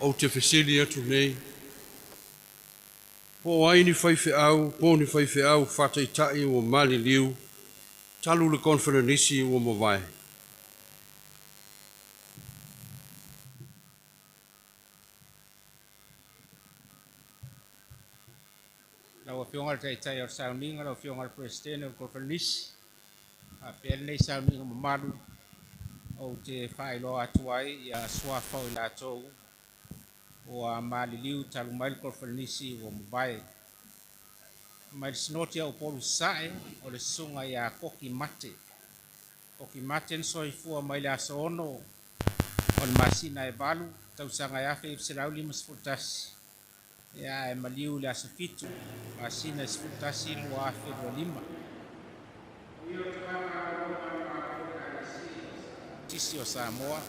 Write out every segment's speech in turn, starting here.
Ou te fesili atu nei, po o ai ni faifeau po o ni faifeau faataitai ua maliliu talu le Koneferenisi ua mavae? Lau Afioga i le Taitai o le sauniga, lau Afioga i le Peresetene o le Koneferenisi, faapea lenei sauniga mamalu, ou te faailoa atu ai ia suafa o i latou ua maliliu talu mai le Koneferenisi ua mavae. Mai le Sinoti a Upolu Sasae, o le Susuga ia Koki Mate. Koki Mate na soifua mai le aso 6 o le masina e 8 tausaga e 1951 ia ae maliu i le aso 7 masina e 11 2025. Tisi o Samoa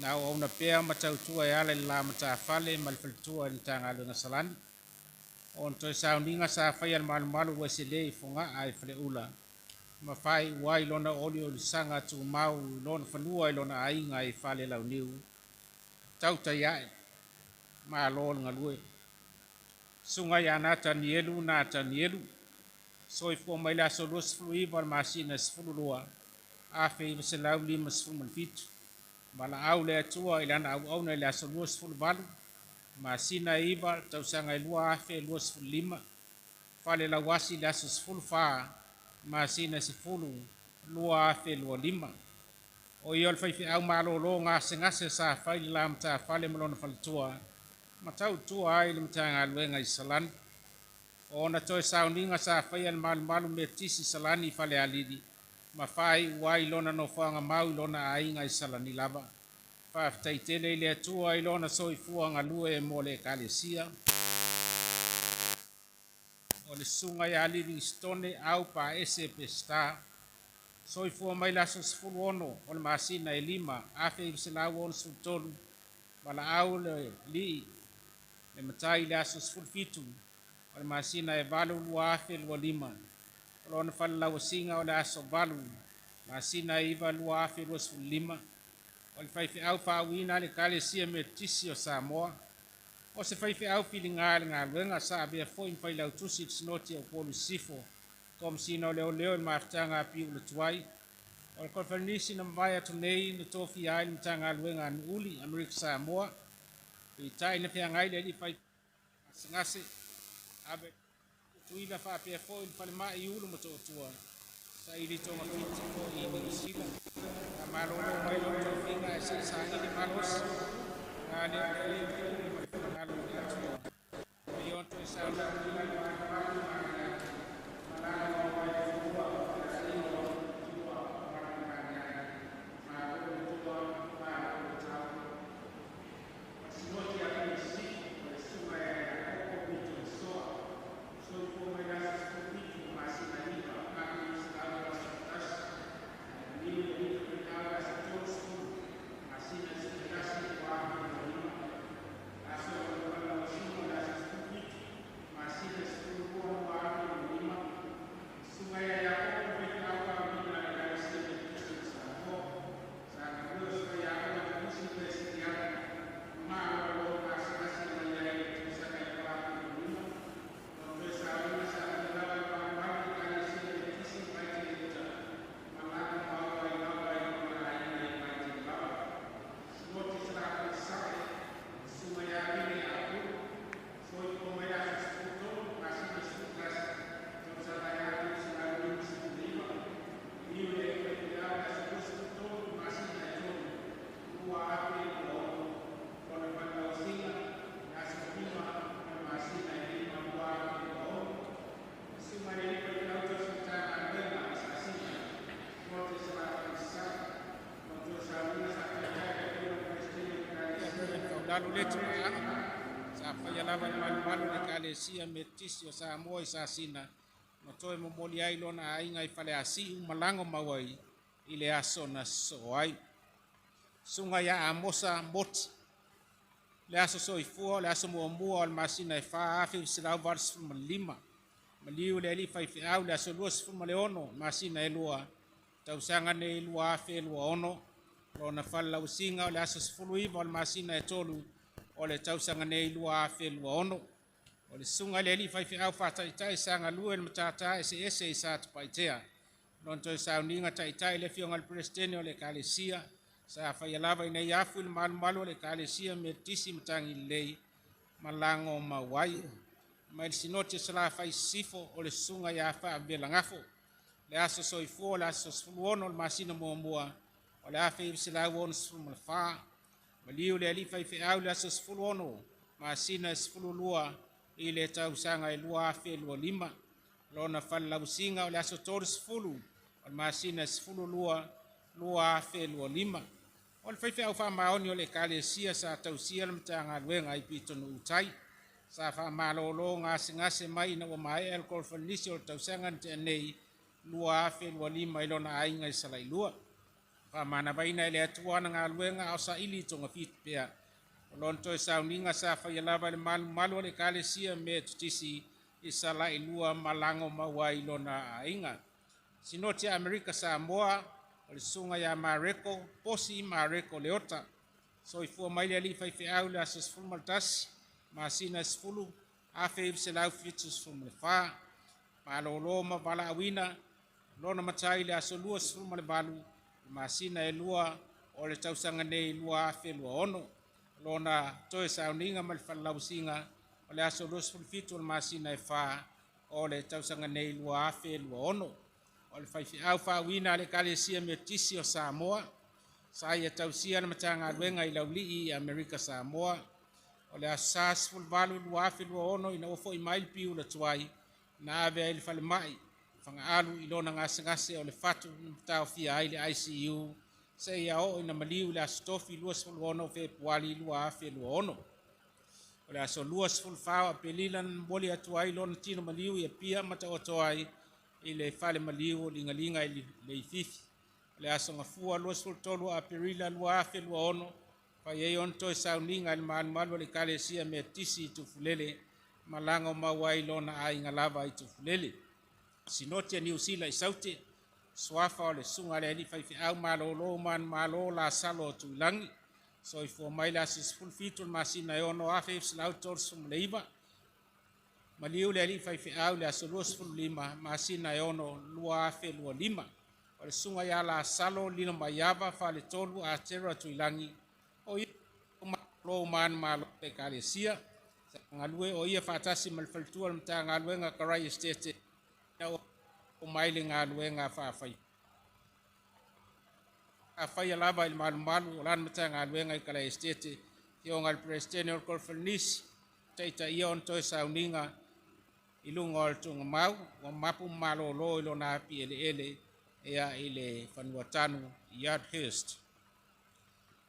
na auauna pea ma tautua e ala i le la matafale ma le faletua i le Matagaluega Salani. O ona toe sauniga sa faia e le malumalu ua sele i Fogaa i Faleula ma faaiu ai lona oliolisaga tumau i lona fanua i lona aiga i Falelauniu. Tautai ae, malo le galue. Susuga ia Natanielu Natanielu, soifua mai le aso 29 o le masina 12 1957, valaau le Atua i lana auauna i le aso 28 masina e 9 tausaga e 2025, falelauasi i le aso 14 masina e 10 2025. O ia o le faifeau malolo gasegase sa fai i le la matafale ma lona faletua ma tautua ai i le Matagaluega i Salani. O ona toe sauniga sa faia e le Malumalu Metotisi i Salani i Falealili ma faaiu ai i lona nofoaga mau i lona aiga i Salani lava. Faafetai tele i le Atua i lona soifua galue mo le Ekalesia. O le Susuga ia Livingstone Au Paese Peseta, soifua mai le aso 16 o le masina e 5 1963, valaau le Alii le Matai i le aso 17 o le masina e 8 2025. O lona falelauasiga o le aso 8 masina e 9 2025. O le faifeau faauuina a le Ekalesia Metotisi o Samoa. O se faifeau filiga i le galuega sa avea foi ma Failautusi i le Sinoti a Upolu i Sisifo, Komesina o Leoleo i le mafutaga a Apiu tuai. O le Koneferenisi na mavae atu nei na tofia ai le Matagaluega a Nuuuli Amerika Samoa, peitai na feagai le alii fai gasegase ave Tutuila faapea foi le falemai i Ulumotootua saili togafiti foi i Niu Sila. Faamalolo mai lona tofiga ae se'i saili le malosi na le mafai ona pule ma le finagalo o le Atua. Ma ia ona toe Faulalo Leti Paaga sa faia lava e le malumalu le Ekalesia Metotisi o Samoa i Sasina ma toe momoli ai lona aiga i Faleasiu ma lago mau ai i le aso na sosoo ai. Susuga ia Amosa Moti, le aso soifua o le aso 1 o le masina e 4 1985, maliu le alii faifeau i le aso 26 masina e 2 tausaga nei 2026. Lona falelauasiga o le aso 19 o le masina e 3 o le tausaga nei 2026. O le susuga i le alii faifeau faataitai sa galue i le matata eseese i Satupaitea. Lona toe sauniga taitai le afioga i le Peresetene o le Ekalesia, sa faia lava ina ia afu i le malumalu o le Ekalesia Metotisi Matagi Lelei ma lago mau ai. Mai le Sinoti o Salafai Sisifo, o le susuga ia Faavela Gafo. Le aso soifua o le aso 16 o le masina muamua o le 1964, maliu le alii faifeau i le aso 16 masina 12 i le tausaga e 2025. Lona falelausiga o le aso 30 o le masina 12 2025. O le faifeau faamaoni o le Ekalesia sa tausia le Matagaluega i Pitonuu tai. Sa faamalolo gasegase mai ina ua maea le koneferenisi o le tausaga na tea nei 2025 i lona aiga i Salailua. Faamanavaina e le Atua ana galuega a o saili i togafiti pea. O lona toe sauniga sa faia lava i le malumalu o le Ekalesia Metotisi i Salailua ma lago mau ai lona aiga. Sinoti a Amerika Samoa, o le susuga ia Mareko, Posi Mareko Leota. Soifua mai le alii faifeau i le aso 11 masina 10 1974, malolo ma valaauina lona matai i le aso 28 masina e 2 o le tausaga nei 2026. Lona toe sauniga ma le falelausiga o le aso 27 o le masina e 4 o le tausaga nei 2026. O le faifeau faauuina a le Ekalesia Metotisi o Samoa, sa ia tausia le Matagaluega i Laulii i Amerika Samoa. O le aso Sa 18 2026 ina ua foi mai le piula tuai, na ave ai i le falemai Fagaalu i lona gasegase o le fatu na taofia ai le ICU seia oo ina maliu i le aso Tofi 26 Fepuari 2026. O le aso 24 o Aperila na momoli atu ai lona tino maliu i Apia ma taoto ai i le fale maliu o Ligaliga i Leififi. O le aso Gafua 23 o Aperila 2026 fai ai ona toe sauniga i le malumalu o le Ekalesia Metotisi i Tufulele ma lago mau ai lona aiga lava i Tufulele. Sinoti a Niu Sila i Saute, suafa o le susuga a le alii faifeau malolo manumalo Lasalo o Tuilagi. Soifua mai le aso 17 o le masina e 6 1939, maliu le alii faifeau i le aso 25 masina e 6 2025. O le susuga ia Lasalo Lilomaiava Faletolu Atera Tuilagi, o ia lo manumalo le Ekalesia. Sa galue o ia faatasi ma le faletua o le Matagaluega Karai Estate na o mai le galuega faafai afaia lava i le malumalu o lana Matagaluega i Kalae Estate. Afioga i le Peresetene o le Koneferenisi, taitaia ona toe sauniga i luga o le tuugamau ua mapu malolo i lona api eleele ea i le fanua tanu Yardhurst.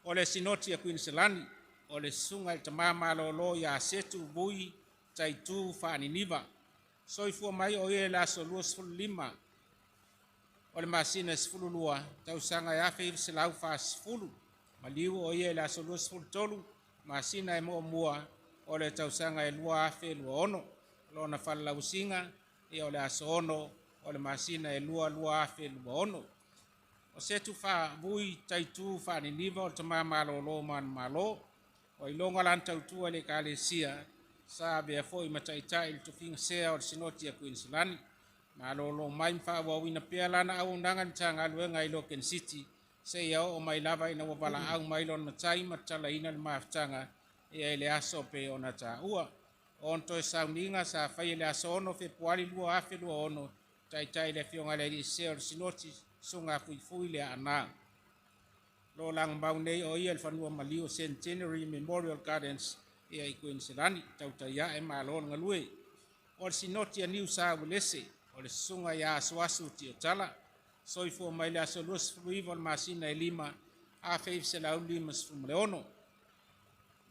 O le Sinoti a Kuiniselani, o le susuga i le tama malolo ia Setu Vui Taitu Faaniniva. Soifua mai o ia i le aso 25 o le masina 12 tausaga e 1940, maliu o ia i le aso 23 masina e muamua o le tausaga e 2026. Lona falelausiga ia o le aso 6 o le masina e 2 2026. O Setu Faavui Taitu Faaniniva o le tama malolo manumalo, ua iloga lana tautua i le Ekalesia, sa avea foi ma taitai i le tofiga sea o le Sinoti a Kuiniselani. Malolo mai ma faaauauina pea lana auaunaga i le Matagaluega i Logan City seia oo mai lava ina ua valaau mai lona matai ma tatalaina le mafutaga ia i le aso pei ona taua. O ona toe sauniga sa faia i le aso 6 Fepuari 2026, taitai le afioga i le alii sea o le Sinoti, Susuga Fuifui le Aana. Lo lagomau nei o ia i le fanua maliu o Centenary Memorial Gardens ia i Kuiniselani. Tautai ae malo le galue. O le Sinoti a Niu Sa Uelese, o le susuga ia Asuasu Tiotala. Soifua mai le aso 29 o le masina e 5 1956,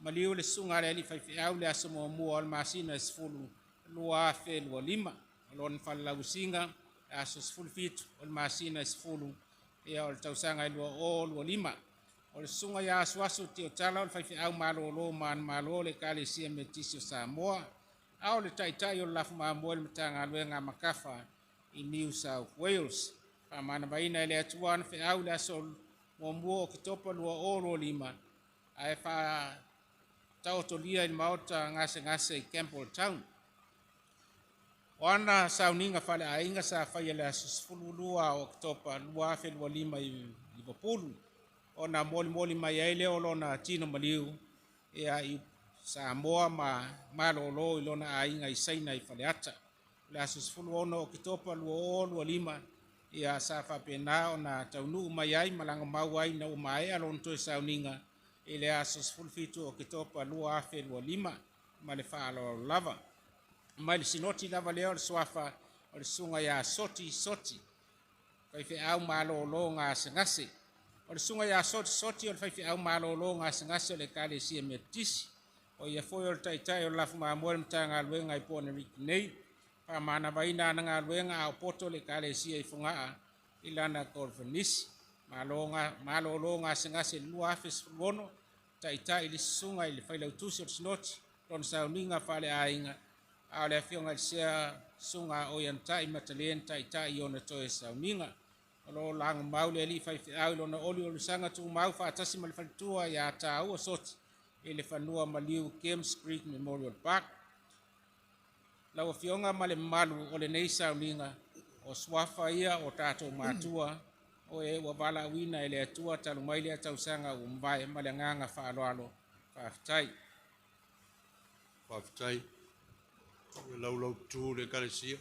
maliu le susuga a le alii faifeau le aso muamua o le masina e 10 2025. O lona falelausiga le aso 17 o le masina e 10 ia o le tausaga e 2025. O le susuga ia Asuasu Tiotala o le faifeau malolo manumalo o le Ekalesia Metotisi o Samoa, a o le taitai o le lafu mamoe i le Matagaluega a Makafa i New South Wales. Faamanavaina e le Atua ana feau i le aso 1 o Oketopa 2025 ae taotolia i le maota gasegase i Campbelltown. O ana sauniga faaleaiga sa faia le aso 12 o Oketopa 2025 i Lipapulu, ona molimoli mai ai lea o lona tino maliu ia i Samoa ma malolo i lona aiga i Saina i Faleata. O le aso 16 o Oketopa 2025 ia sa faapena ona taunuu mai ai ma lagomau ai ina ua maea lona toe sauniga i le aso 17 o Oketopa 2025 ma le faaaloalo lava. Mai le sinoti lava lea o le suafa o le susuga ia Soti Soti, faifeau malolo gasegase. O le susuga ia Soti Soti o le faifeau malolo gasegase o le Ekalesia Metotisi. O ia foi o le taitai o le lafu mamoe o le Matagaluega i Port nei. Faamanavaina ana galuega a o poto le Ekalesia i Fogaa i lana koneferenisi. Malolo gasegase i le 2016, taitai le susuga i le failautusi o le Sinoti, lona sauniga faaleaiga, a o le afioga i le Sea Susuga Oianutai Matalena taitai i ona toe sauniga. O lo o lagomau le alii faifeau i lona oliolisaga tumau faatasi ma le faletua ia Tāua Soti i le fanua maliu Games Creek Memorial Park. Lau Afioga ma le mamalu o lenei sauniga, o suafa ia o tatou matua o e ua valaauina e le Atua talu mai lea tausaga ua mavae ma le agaga faaaloalo. Faafetai. Faafetai. Ia laulaututu le Ekalesia.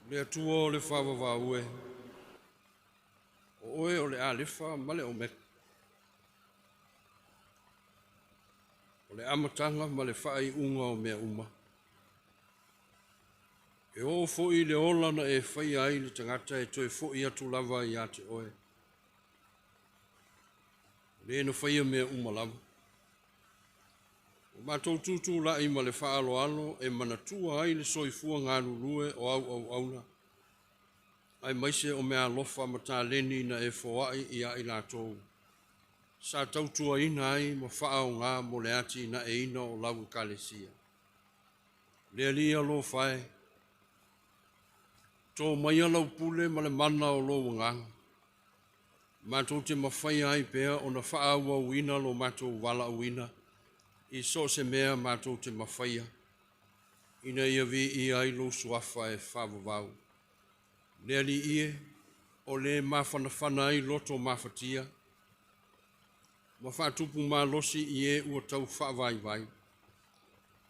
Le Atua o le faavavau e, o oe o le Alefa ma le Omeka, o le amataga ma le faaiuga o mea uma. E oo foi le ola na e faia ai le tagata e toe foi atu lava ia te oe. O le na faia mea uma lava. Ua matou tutulai ma le faaaloalo e manatua ai le soifua galulue o au auauna, aemaise o meaalofa ma taleni na e foai ia i latou, sa tautuaina ai ma faaoga mo le atinaeina o lau Ekalesia. Le Alii alofa e, tō maia lau pule ma le mana o lou agaga, matou te mafaia ai pea ona faaauauina lo matou valaauina i so o se mea matou te mafaia, ina ia viia ai lou suafa e faavavau. Le Alii e, o le mafanafana ai loto mafatia, ma faatupu malosi i e ua tau faavaivai.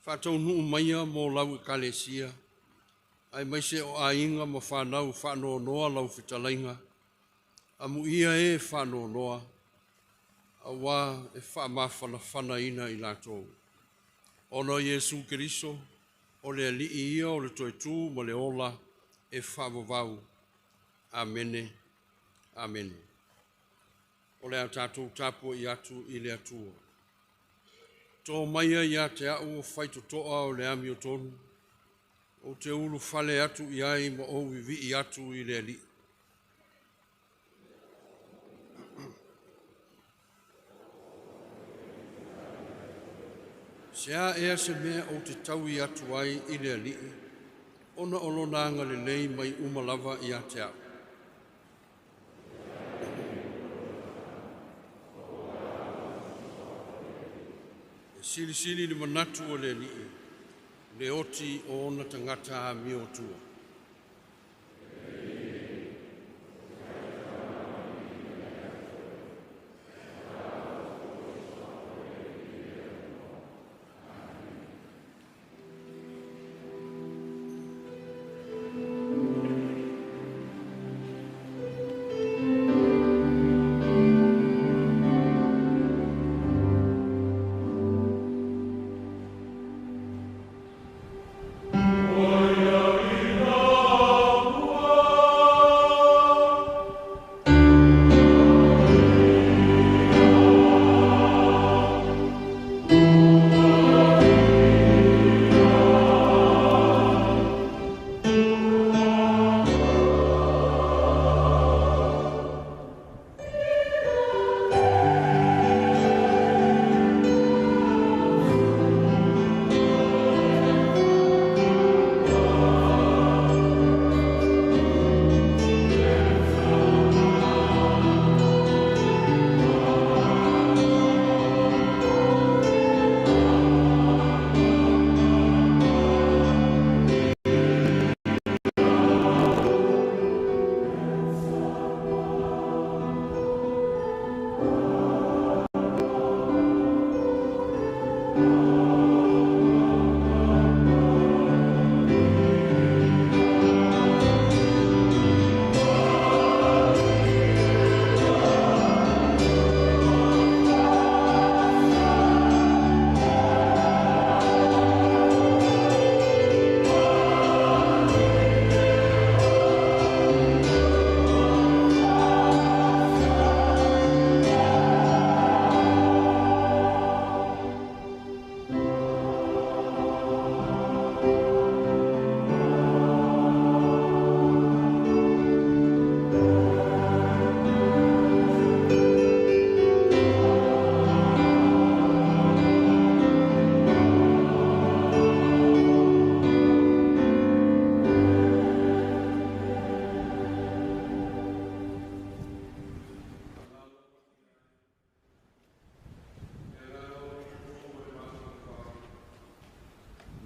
Faataunuu maia mo lau Ekalesia, aemaise o aiga ma fanau faanoanoa lau fetalaiga, amuia e faanoanoa, auā e faamafanafanaina i latou. Ona o Iesu Keriso, o le Alii ia o le toe-tu ma le ola e faavavau. Amene, amene. O le a tatou tapuai atu i le Atua. Tō maia ia te au o faitotoa o le amiotonu, ou te ulufale atu i ai ma ou vivii atu i le Alii. Se a ea se mea ou te taui atu ai i le Alii, ona o lona agalelei mai uma lava ia te au. E silisili le manatu o le Alii, le oti o ona tagata amiotua.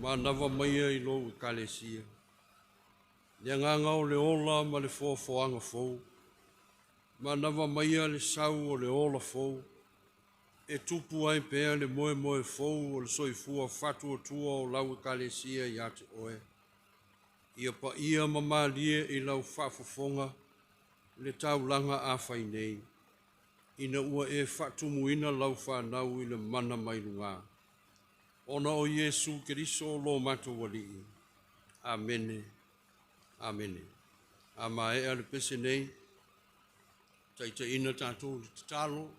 Manava maia i lou Ekalesia, le agaga o le ola ma le foafoaga fou. Manava maia le sau o le ola fou, e tupu ai pea le moemoe fou o le soifua faatuatua o lau Ekalesia ia te oe. Ia paia ma malie i lau faafofoga le taulaga a fai nei, ina ua e faatumuina lau fanau i le mana mai lugā. Ona o Iesu Keriso lo matou Alii. Amene. Amene. A maea le pese nei, taitaiina tatou i le tatalo,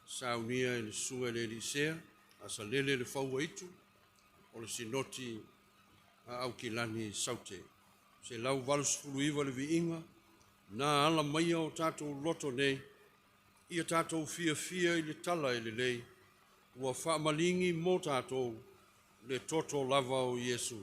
saunia e le Susuga i le Alii Sea, Asalele le Fauaitu, o le Sinoti a Aukilani i Saute. 189 le viiga, na ala maia o tatou loto nei, ia tatou fiafia i le tala e lelei, ua faamaligi mo tatou le toto lava o Iesu.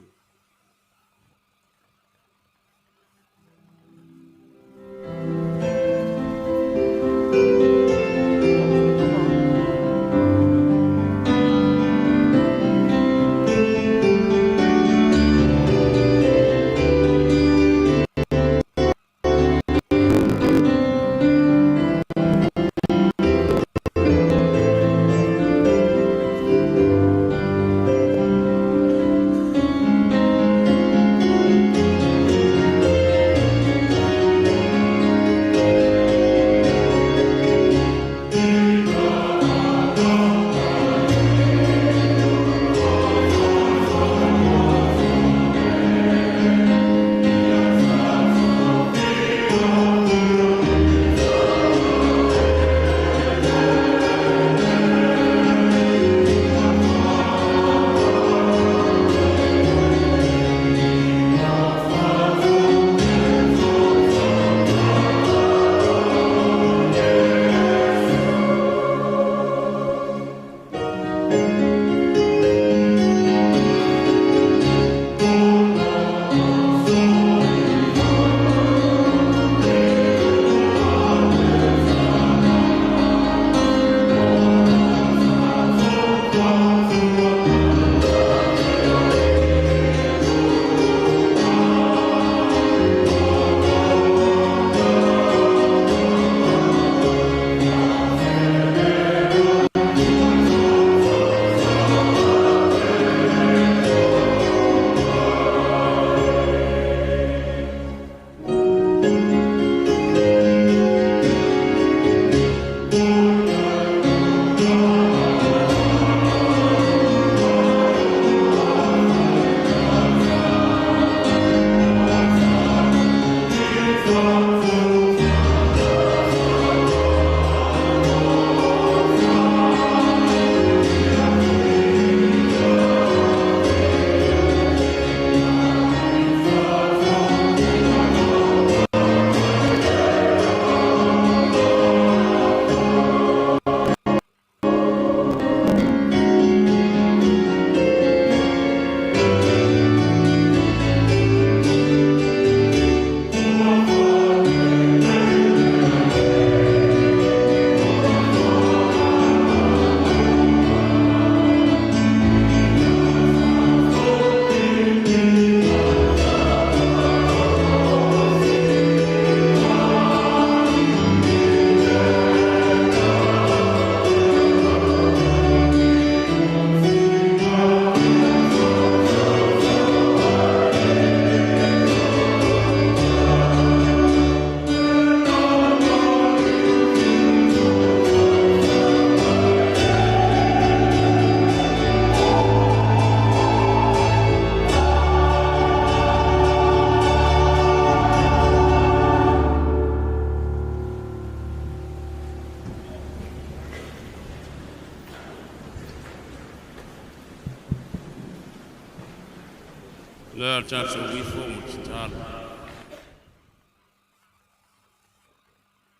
Le a tatou ifo ma tatalo.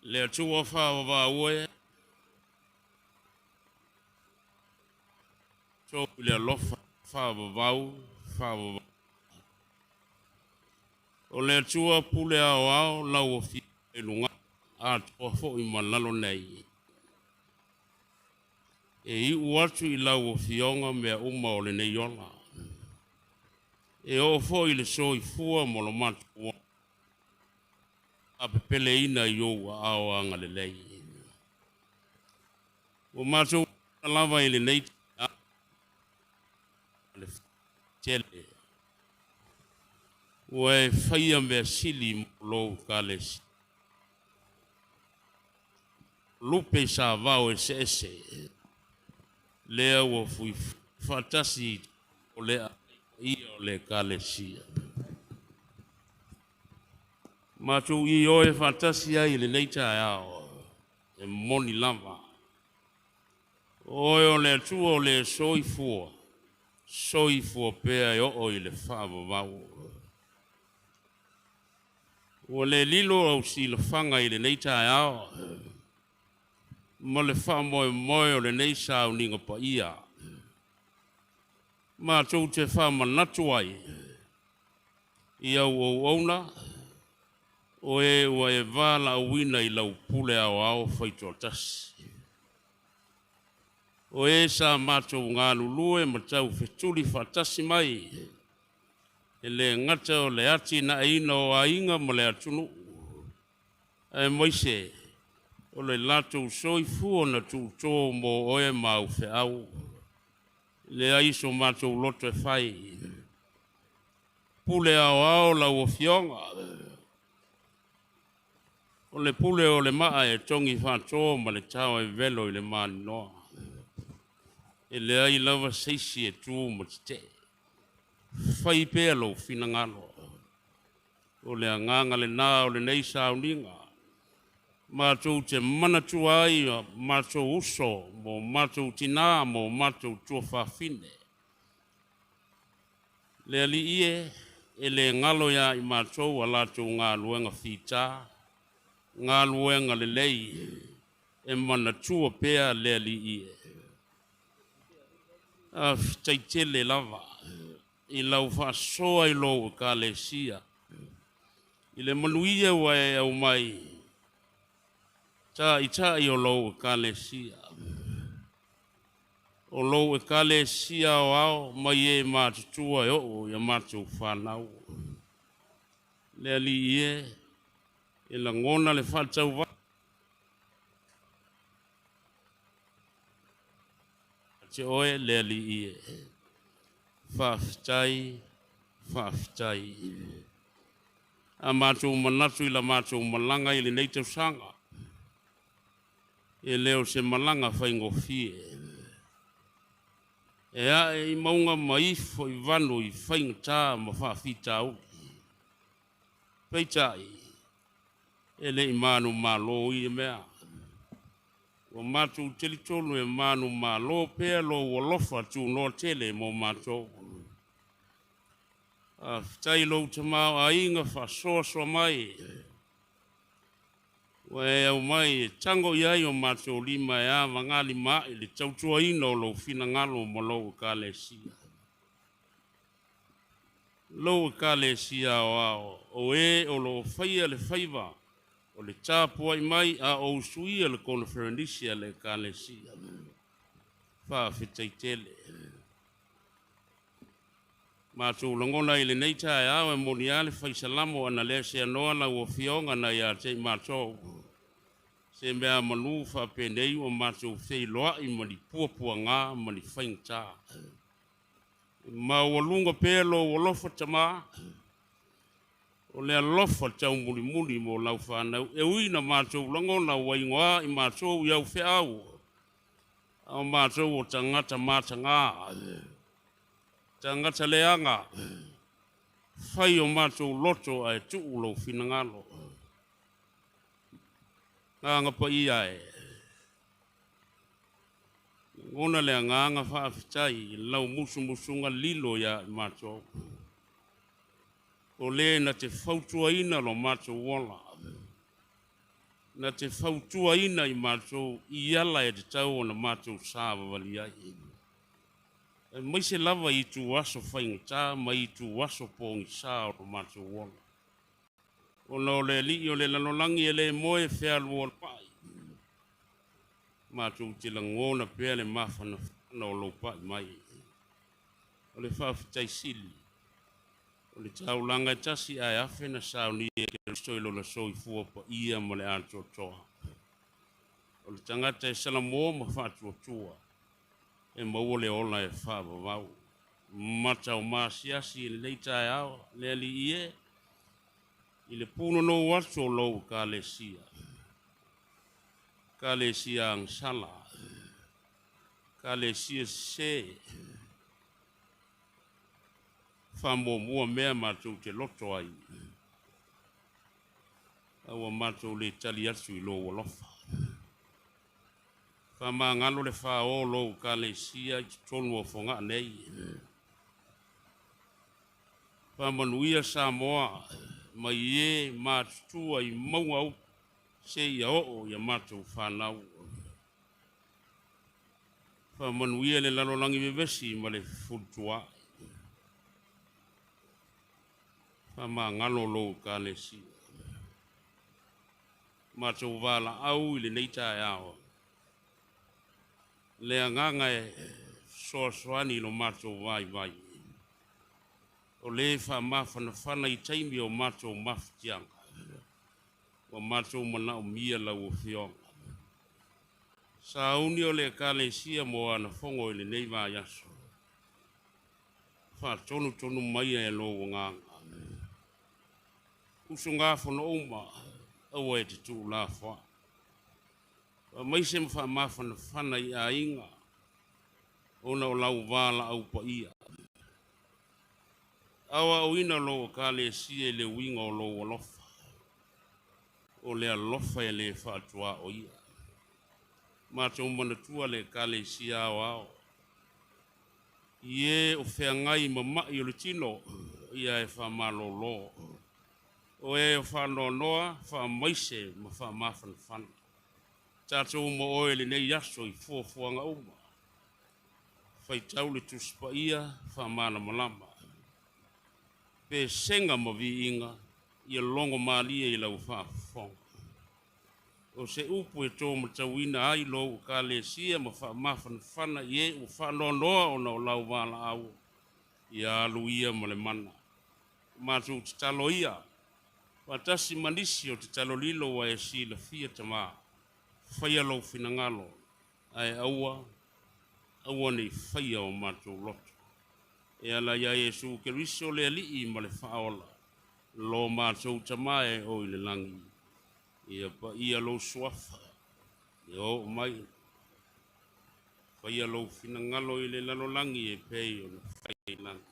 Le Atua faavavau e, tou i le alofa faavavau faavavau. O le Atua pule aoao lau Afioga i luga atoa foi ma lalo nei. E iu atu i lau Afioga mea uma o lenei ola. E oo foi i le soifua ma lo matou ola faapepeleina i ou aao agalelei. Ua matou lava i lenei taeao le tele ua e faia mea sili mo lou Ekalesia. Lupe i savao eseese lea ua fuifui faatasi o le ia o le Ekalesia. Matou ioe faatasi ai i lenei taeao e moni lava. O oe o le Atua o le soifua, soifua pea e oo i le faavavau. Ua le lilo au silafaga i lenei taeao ma le faamoemoe o lenei sauniga paia. Matou te faamanatu ai i au auauna o e ua e valaauina i lau pule aoao faitoatasi. O e sa matou galulue ma taufetuli faatasi mai, e le gata o le atinaeina o aiga ma le atunuu, aemaise o le latou soifua na tuuto mo oe ma au feau. E leai so matou loto e fai, pule aoao lau Afioga, o le pule o le maa e togi faatoa ma le tao e velo i le maninoa. E leai lava se isi e tu ma tetee, fai pea lou finagalo. O le agaga lena o lenei sauniga, matou te manatua ai o matou uso ma o matou tinā ma o matou tuafafine. Le Alii e, e le galo ia i matou a latou galuega fita, galuega lelei, e manatua pea le Alii e. Faafetai tele lava i lau faasoa i lou Ekalesia, i le manuia ua e aumai taitai o lou Ekalesia. O lou Ekalesia aoao mai e matutua e oo ia matou fanau. Le Alii e, e lagona le faatauvaa te oe le Alii e. Faafetai, faafetai. A matou manatu i la matou malaga i lenei tausaga, e le o se malaga faigofie. E ae i mauga ma ifo i vanu i faigata ma faafitauli. Peitai, e le i manumalo ia mea. Ua matou talitonu e manumalo pea lou alofa tunoa tele mo matou. Faafetai i lou tamaoaiga faasoasoa mai, ua e aumai e tago i ai o matou lima e avagalimaai le tautuaina o lou finagalo ma lou Ekalesia. Lou Ekalesia aoao, o e o lo o faia le faiva o le tapuai mai a o usuia le koneferenisi a le Ekalesia. Faafetai tele. Matou lagona i lenei taeao e moni lava le fai salamo ana lea seanoa lau Afioga na ia te i matou. Se mea manu faapenei ua matou feiloai ma ni puapuaga ma ni faigata. E maualuga pea lou alofa Tama, o le alofa taumulimuli mo lau fanau, e ui na matou lagona ua igoa i matou i au feau, a o matou o tagata mataga, tagata leaga, fai o matou loto ae tuu lou finagalo. Agaga Paia e, lagona le agaga faafetai i lau musumusuga lilo ia i matou. O le na te fautuaina lo matou ola, na te fautuaina i matou i ala e tatau ona matou savavali ai. Aemaise lava i ituaso faigata ma ituaso pogisa o lo matou ola. Ona o le alii o le lalolagi e le moe fealualuai, matou te lagona pea le mafanafana o lou pai mai. O le faafetai sili. O le taulaga e tasi ae afe na saunia e Keriso i lona soifua paia ma le atoatoa. O le tagata e salamo ma faatuatua, e maua le ola e faavavau. Mata o maasiasi i lenei taeao, le Alii e, i le punonou atu o lou Ekalesia, Ekalesia agasala, Ekalesia sese, faamuamua mea matou te loto ai, a ua matou le tali atu i lou alofa. Faamagalo le fao o lou Ekalesia i totonu o Fogaa nei. Faamanuia Samoa mai e matutua i mauga upu seia oo ia matou fanau. Faamanuia le lalolagi vevesi ma le fefulitua'i. Faamagalo lou Ekalesia. Matou valaau i lenei taeao. Le agaga e fesoasoani i lo matou vaivai. O le faamafanafana i taimi o matou mafatiaga, ua matou manaomia lau Afioga. Sauni o le Ekalesia mo ana fono i lenei vaiaso. Faatonutonu maia e lou agaga. Usugafono uma, aua e te tuulafoai. Faamaise ma faamafanafana i aiga ona o lau valaau paia. Aoaoina lou Ekalesia i le uiga o lou alofa. O le alofa e le faatuaoia. Matou manatua le Ekalesia aoao. I e o feagai ma mai o le tino, ia e faamalolo. O e o faanoanoa, faamaise ma faamafanafana. Tatou ma oe i lenei aso i fuafuaga uma. Faitau le Tusi Paia faamalamalama. Pesega ma viiga, ia logo malie i lau faafofoga. O se upu e tō matauina ai lou Ekalesia ma faamafanafana i e ua faanoanoa ona o lau valaau, ia alu ia ma le mana. Matou tatalo ia, faatasi ma nisi o tatalo lilo ua e silafia Tamā, faia lou finagalo, ae aua, aua ne i faia o matou loto. E ala ia Iesu Keriso le Alii ma le Faaola, lo matou Tamā e o i le lagi, ia paia lou suafa, ia oo mai, faia lou finagalo i le lalolagi e pei ona fai i lagi.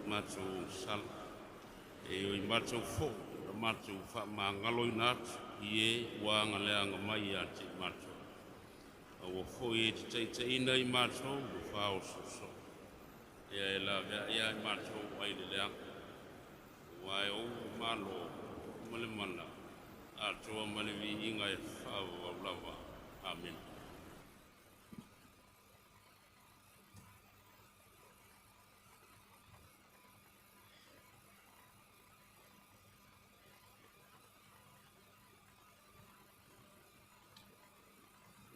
Matou sala, e oi matou fo, na matou faamagaloina atu i e ua agaleaga mai ia te i matou. Aua foi e te taitaiina i matou ma faaosoosoga. Ia e laveai ia i matou ai le leaga. Aua e ou le Malo ma le mana atoa ma le viiga e faavavau lava. Amene.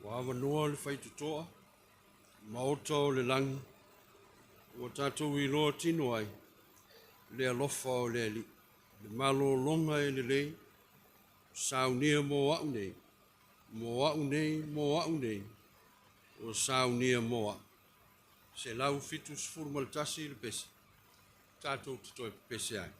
Ua avanoa le faitotoa, maota o le lagi, ua tatou iloa tino ai le alofa o le Alii, le malologa e lelei, saunia mo au nei, mo au nei, mo au nei, ua saunia mo au. 171 le pese, tatou te toe pepese ai.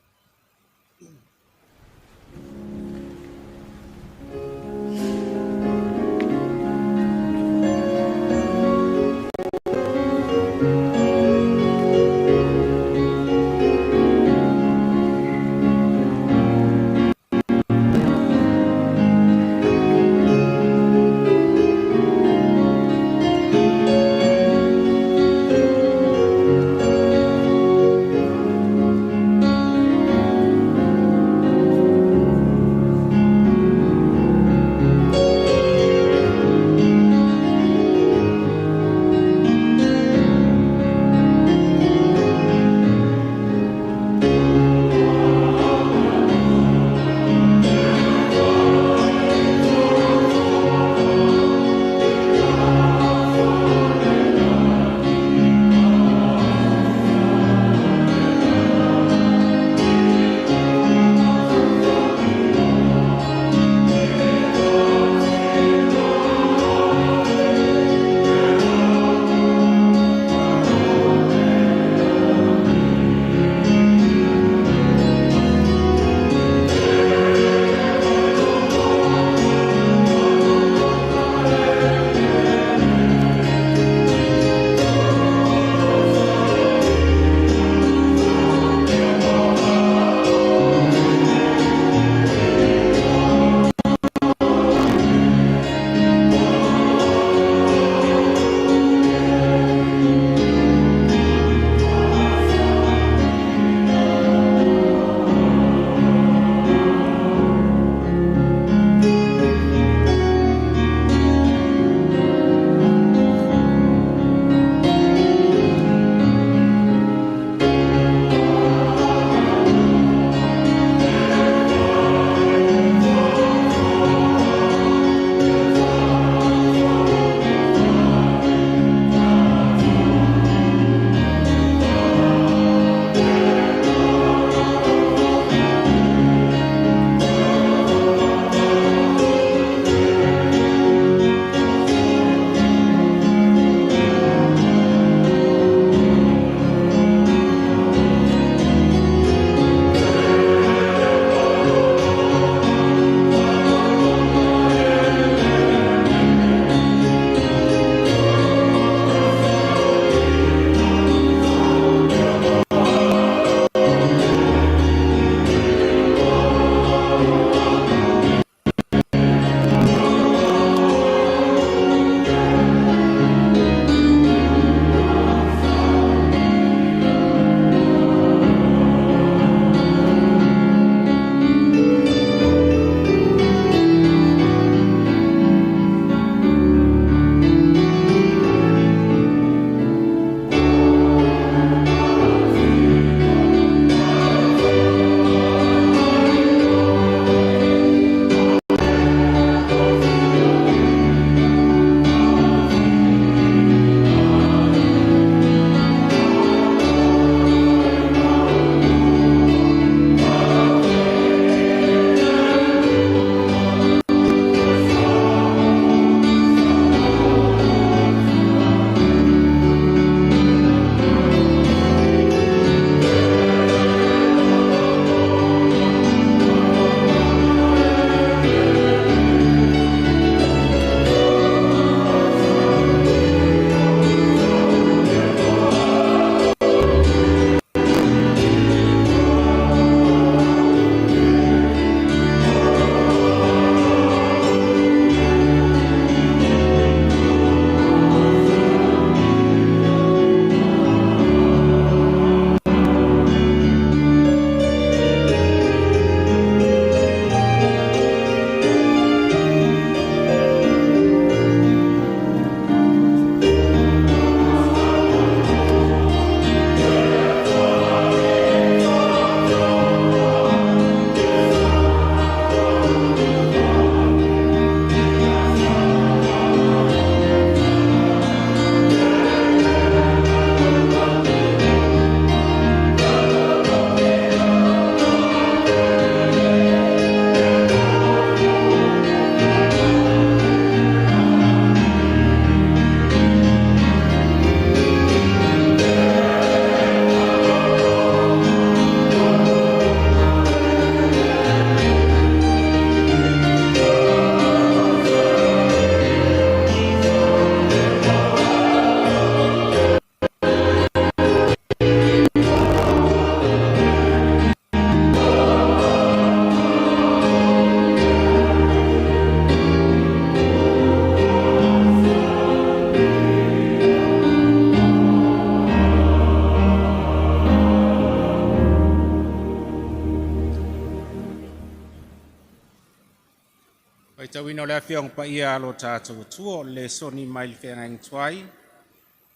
Faitauina o le Afioga Paia a lo tatou Atua o le lesoni mai le feagaiga tuai.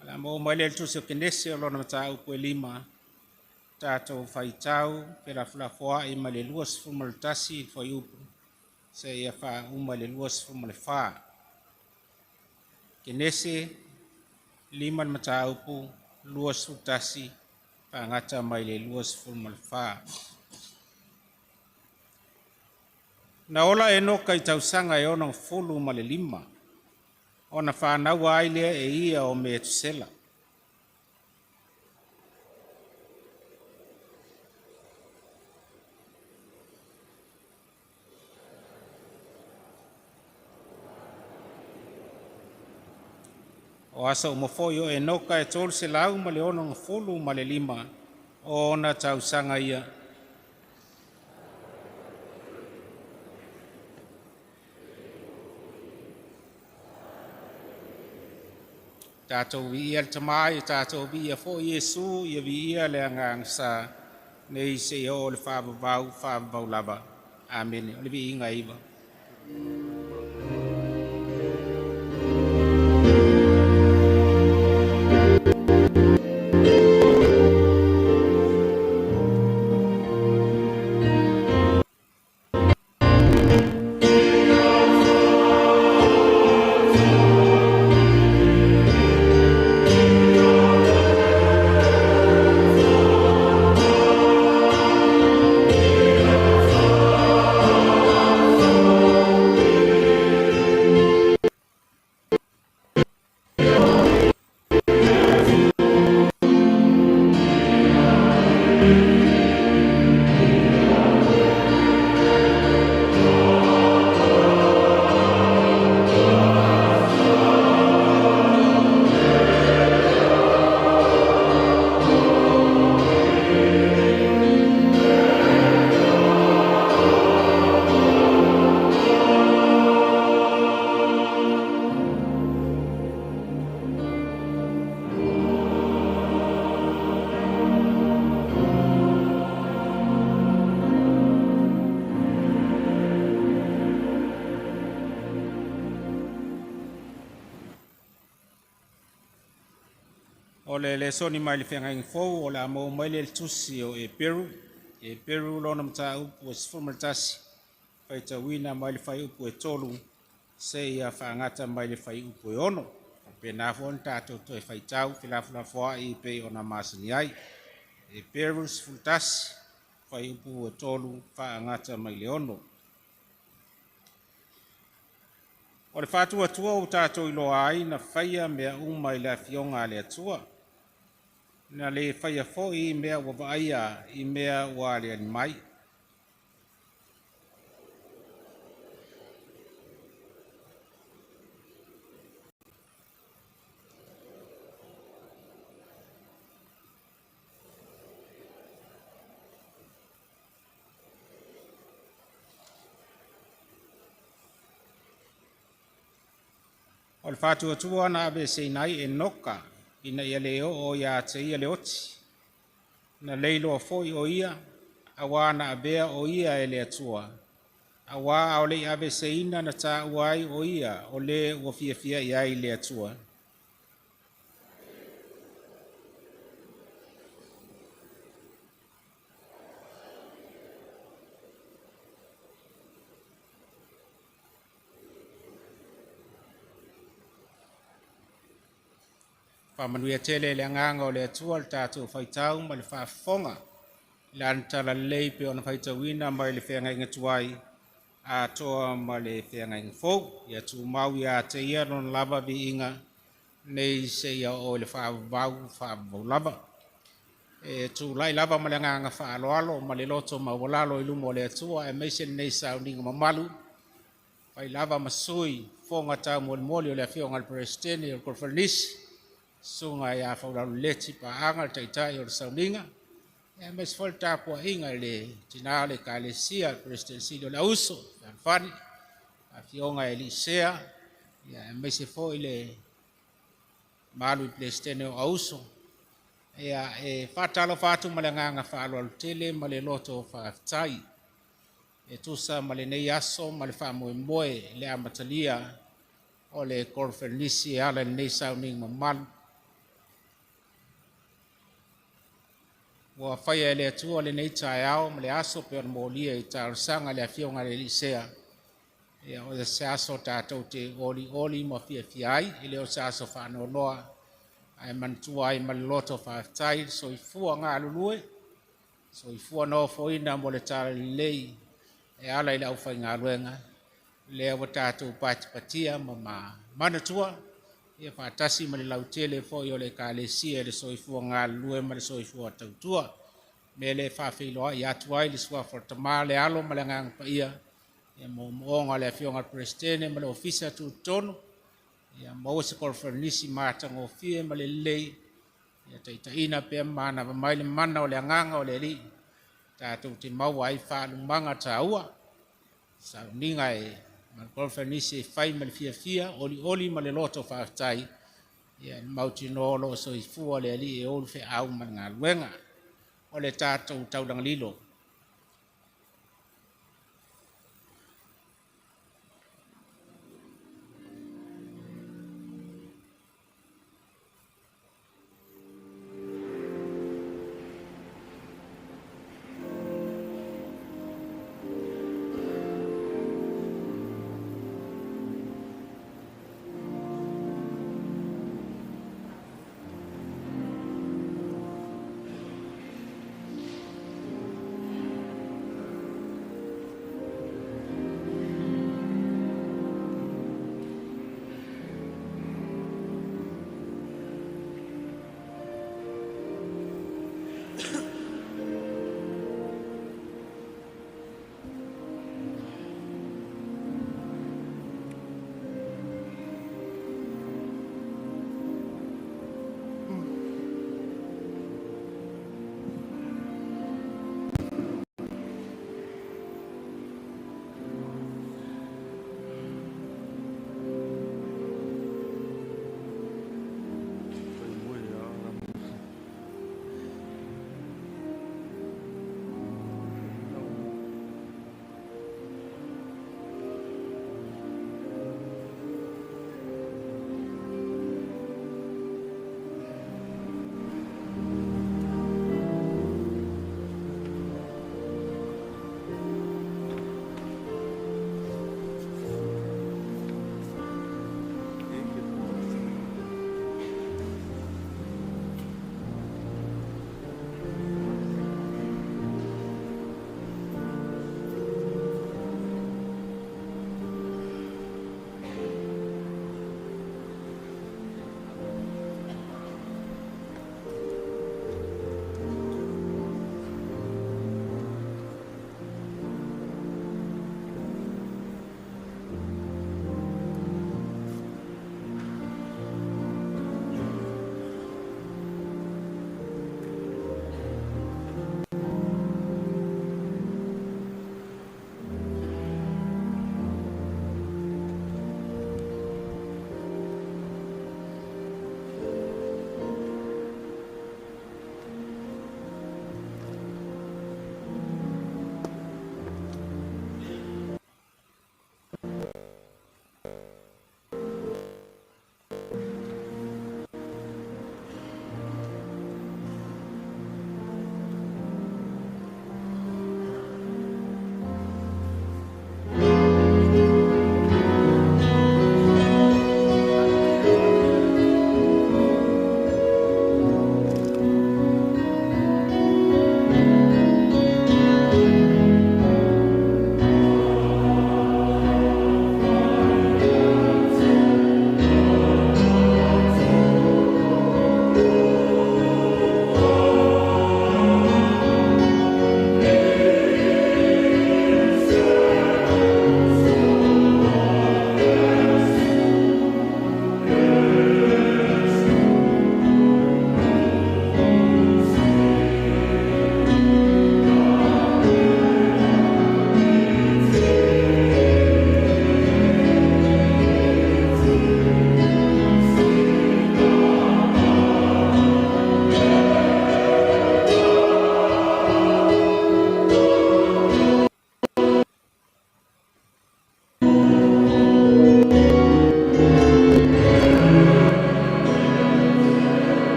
O le a maua mai lea i le Tusi o Kenese o lona mataupu e 5, tatou faitau felafolafoai mai le 21 i le fuaiupu seia faauma i le 24. Kenese 5 le mataupu 21 faagata mai le 24. Na ola Enoka i tausaga e 65, ona fanaua ai lea e ia o Metusela. O aso uma foi o Enoka e 365 o ona tausaga ia. Tatou viia le Tama, ia tatou viia foi Iesu, ia viia le Agaga Sa, nei seia oo i le faavavau, faavavau lava. Amene. O le viiga e iva. O le lesoni mai le feagaiga fou o le a maua mai lea i le Tusi o Eperu, Eperu lona mataupu e 11, faitauina mai le fuaiupu e 3 seia faagata mai le fuaiupu e 6. Faapena foi ona tatou toe faitau felafolafoai e pei ona masani ai. Eperu 11, fuaiupu e 3 faagata mai le 6. O le faatuatua ua tatou iloa ai na faia mea uma i le Afioga a le Atua, na le faia foi mea ua vaaia i mea ua aliali mai. O le faatuatua na aveeseina ai Enoka ina ia le oo ia te ia le oti, na le iloa foi o ia, auā na avea o ia e le Atua, auā a o le i aveeseina na taua ai o ia o le ua fiafia i ai le Atua. Faamanuia tele le agaga o le Atua i le tatou faitau ma le faafofoga i lana talalelei pei ona faitauina mai le feagaiga tuai atoa ma le feagaiga fou. Ia tumau ia te ia lona lava viiga nei seia oo i le faavavau, faavavau lava. E tulai lava ma le agaga faaaloalo ma le loto maualalo i luma o le Atua aemaise lenei sauniga mamalu, fai lava ma sui fofoga taumolimoli o le Afioga i le Peresetene o le Koneferenisi, Susuga ia Faulalo Leti Paaga, le Taitai o le Sauniga, aemaise foi le tapuaiga i le tina o le Ekalesia, le Peresetene Sili o le Auuso, Fealofani, Afioga Elisea, aemaise foi le mamalu i Peresetene o Auuso. E faatalofa atu ma le agaga faaaloalo tele ma le loto faafetai. E tusa ma lenei aso ma le faamoemoe le amatalia o le koneferenisi e ala i lenei sauniga mamalu. Ua faia e le Atua lenei taeao ma le aso pei ona molia i talosaga i le Afioga i le Alii Sea. Ia, o se aso tatou te olioli ma fiafia ai, e le o se aso faanoanoa, ae manatua ai ma le loto faafetai le soifua galulue, soifua na ofoina mo le talalelei e ala i le aufaigaluega, lea ua tatou patipatia ma manatua, ia faatasi ma le lautele foi o le Ekalesia i le soifua galulue ma le soifua tautua. Mea lea e faafeiloai atu ai le suafa o le Tama, le Alo ma le Agaga Paia, ia moomooga o le Afioga i le Peresetene ma le Ofisa Tutotonu, ia maua se koneferenisi matagofie ma le lelei, ia taitaiina pea ma manava mai le mana o le Agaga o le Alii, tatou te maua ai faalumaga taua, sauniga e ma le koneferenisi e fai ma le fiafia, olioli ma le loto faafetai, ia mautinoa o lo o soifua le Alii e ou le feau ma le galuega. O le tatou taulaga lilo.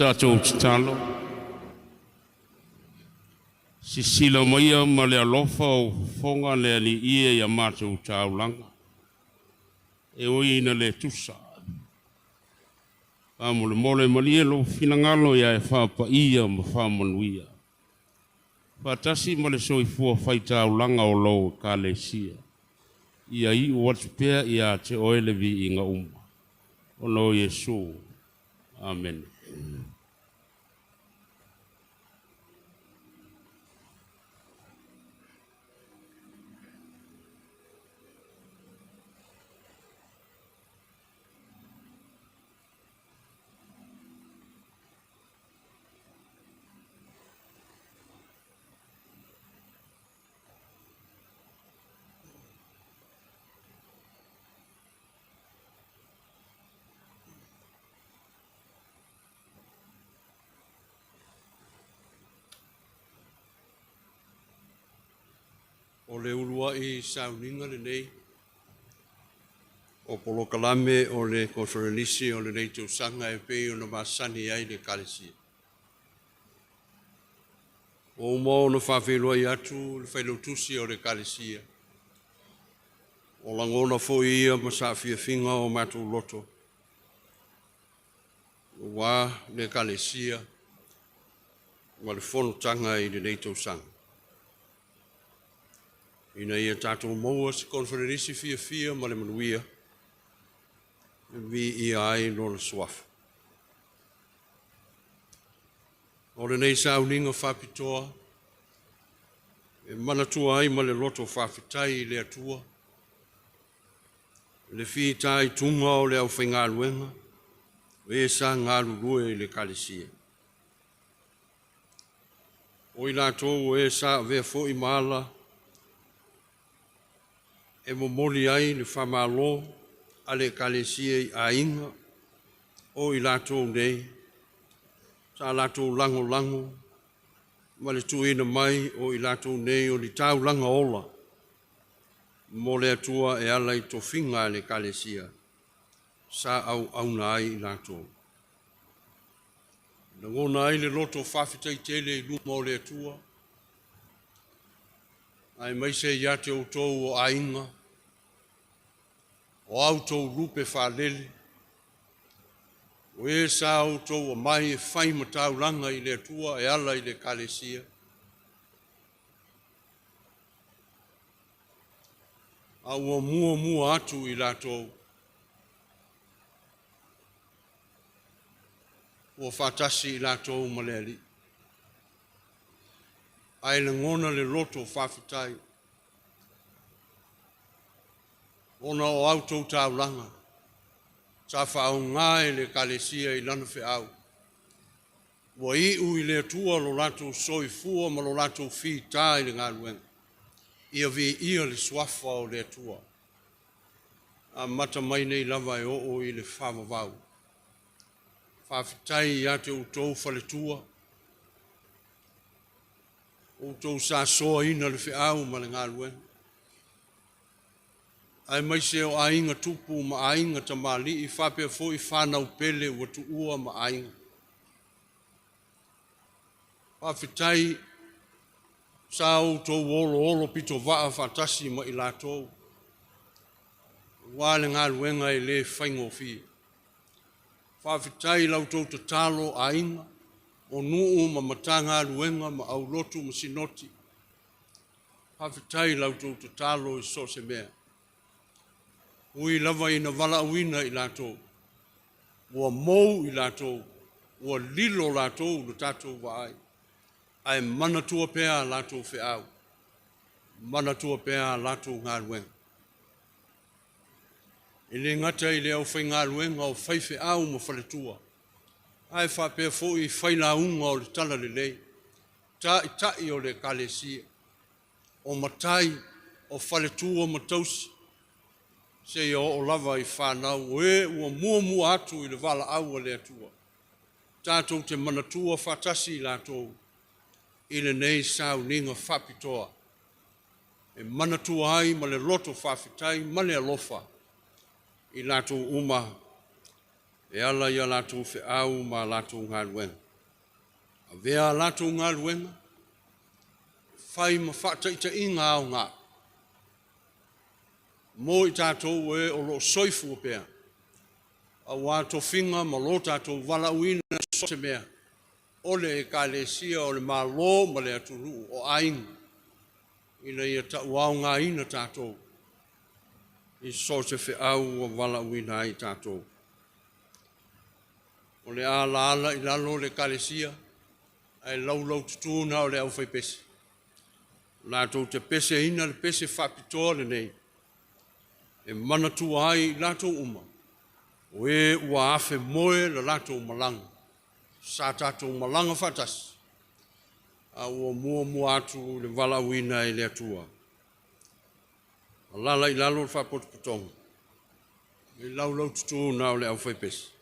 Tatou tatalo. Sisila maia ma le alofa o fofoga le Alii ia matou taulaga. E ui ina le tusa. Faamolemole malie lou finagalo ia e faapaia ma faamanuia. Faatasi ma le soifua faitaulaga o lou Ekalesia. Ia iu atu pea ia te oe le viiga uma. Ona o Iesu. Amene. O le uluai sauniga lenei o polokalame o le koneferenisi o lenei tausaga e pei ona masani ai le Ekalesia. Ua uma ona faafeiloai atu le failautusi o le Ekalesia, o lagona foi ia ma saafiafiga o matou loto, aua le Ekalesia ma le fonotaga i lenei tausaga. Ina ia tatou maua se koneferenisi fiafia ma le manuia, e viia ai Lona suafa. O lenei sauniga faapitoa, e manatua ai ma le loto faafetai i le Atua, le fitaituga o le aufaigaluega, o e sa galulue i le Ekalesia. O i latou o e sa avea foi ma ala e momoli ai le faamalo a le Ekalesia i aiga o i latou nei, sa latou lagolago ma le tuuina mai o i latou nei o ni taulaga ola mo le Atua e ala i tofiga a le Ekalesia sa auauna ai i latou. Lagona ai le loto faafetai tele i luma o le Atua, aemaise ia te outou o aiga, o a outou lupe faalele, o e sa outou aumai e fai ma taulaga i le Atua e ala i le Ekalesia, a ua muamua atu i latou, ua faatasi i latou ma le Alii. Ae lagona le loto faafetai, ona o a outou taulaga sa faaaoga e le Ekalesia i lana feau, ua iu i le Atua lo latou soifua ma lo latou fita i le galuega, ia viia le suafa o le Atua, amata mai nei lava e oo i le faavavau. Faafetai ia te outou faletua, outou sa soaina le feau ma le galuega, aemaise o aiga tupu ma aiga tamalii, faapea foi fanau pele ua tuua ma aiga. Faafetai sa outou oloolo pitovaa faatasi ma i latou, aua le galuega e le faigofie. Faafetai i la outou tatalo aiga, o nuu ma matagaluega ma aulotu ma sinoti. Faafetai i la outou tatalo i so o se mea. Ui lava ina valaauina i latou, ua mou i latou, ua lilo latou i le tatou vaai, ae manatua pea a latou feau, manatua pea a latou galuega. E le gata i le aufaigaluega o faifeau ma faletua, ae faapea foi failauga o le talalelei, taitai o le Ekalesia, o matai, o faletua ma tausi, seia oo lava i fanau o e ua muamua atu i le valaau a le Atua. Tatou te manatua faatasi i latou i lenei sauniga faapitoa, e manatua ai ma le loto faafetai ma le alofa i latou uma. e ala i a latou feau ma a latou galuega. Avea a latou galuega, fai ma faataitaiga aoga mo i tatou e o lo o soifua pea, aua tofiga ma lo tatou valaauina i so o se mea, o le Ekalesia, o le Malo ma le atunuu, o aiga, ina ia tauaogaina tatou i so o se feau ua valaauina ai tatou. O le a alaala i lalo le Ekalesia, ae laulaututu na o le aufaipese. Latou te peseina le pese faapitoa lenei, e manatua ai i latou uma, o e ua afemoe le latou malaga, sa tatou malaga faatasi, a ua muamua atu i le valaauina e le Atua. Alaala i lalo le faapotopotoga, i laulaututu na o le aufaipese.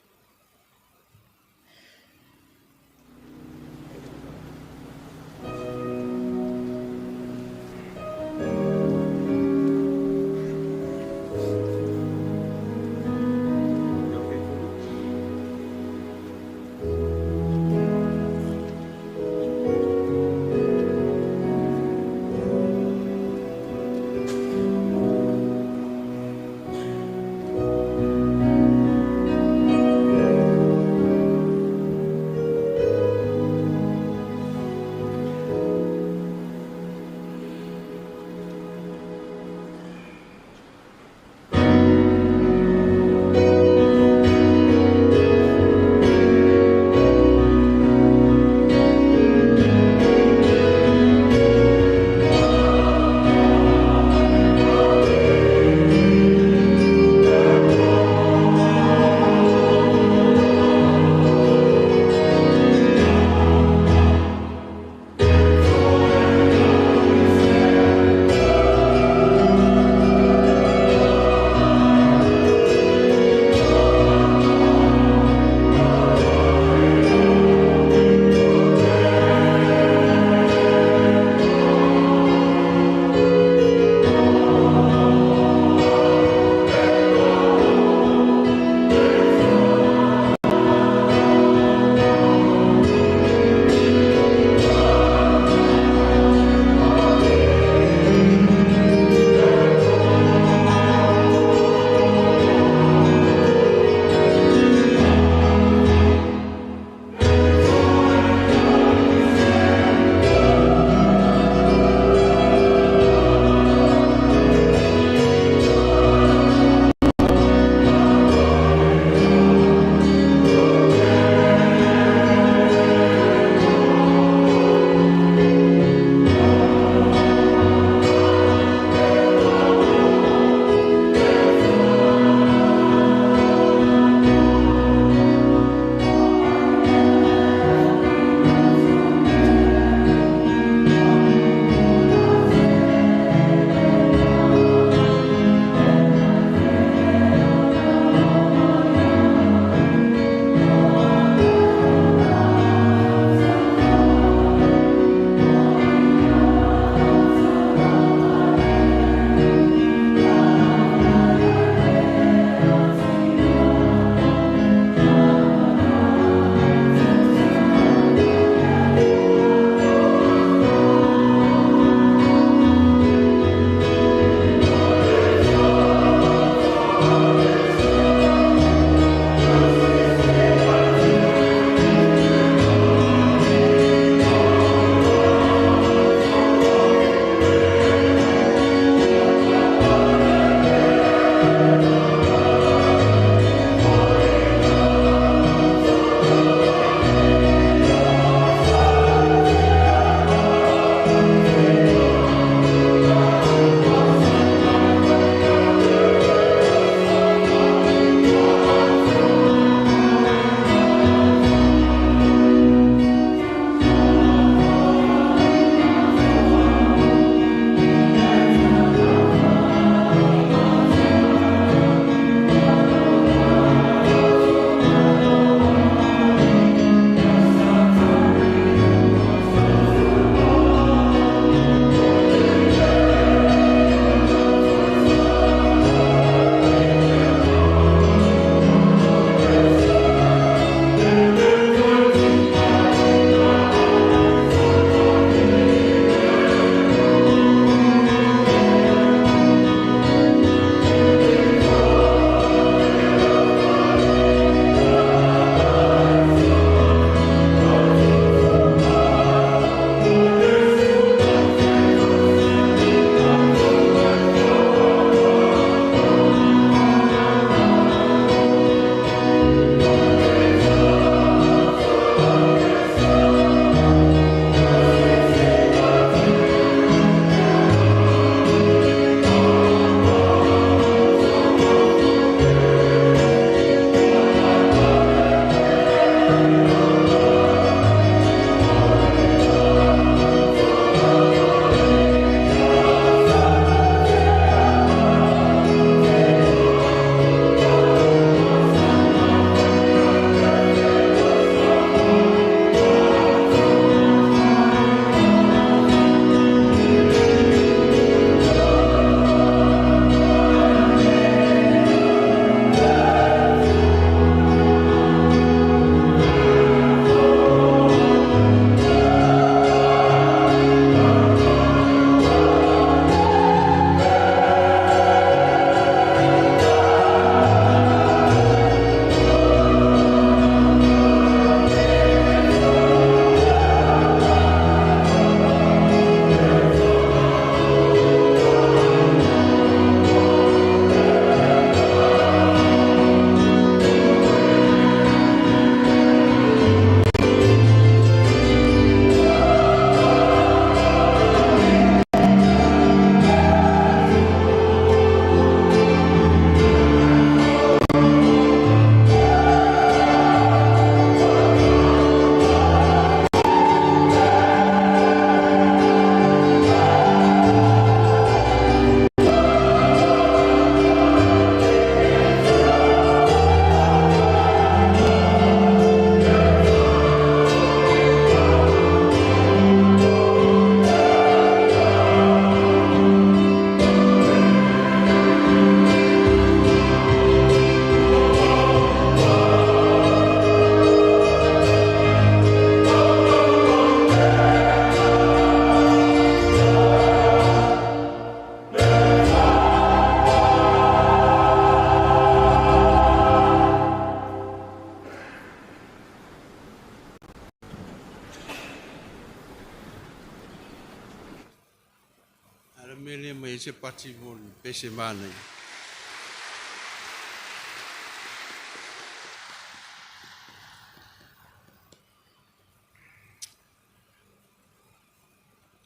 mea lea mai ai se pati mo le pese manaia?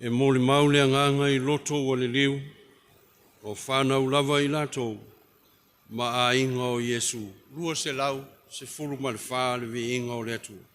E molimau le agaga i loto ua liliu, o fanau lava i latou, ma aiga o Iesu, 214 le viiga o le Atua.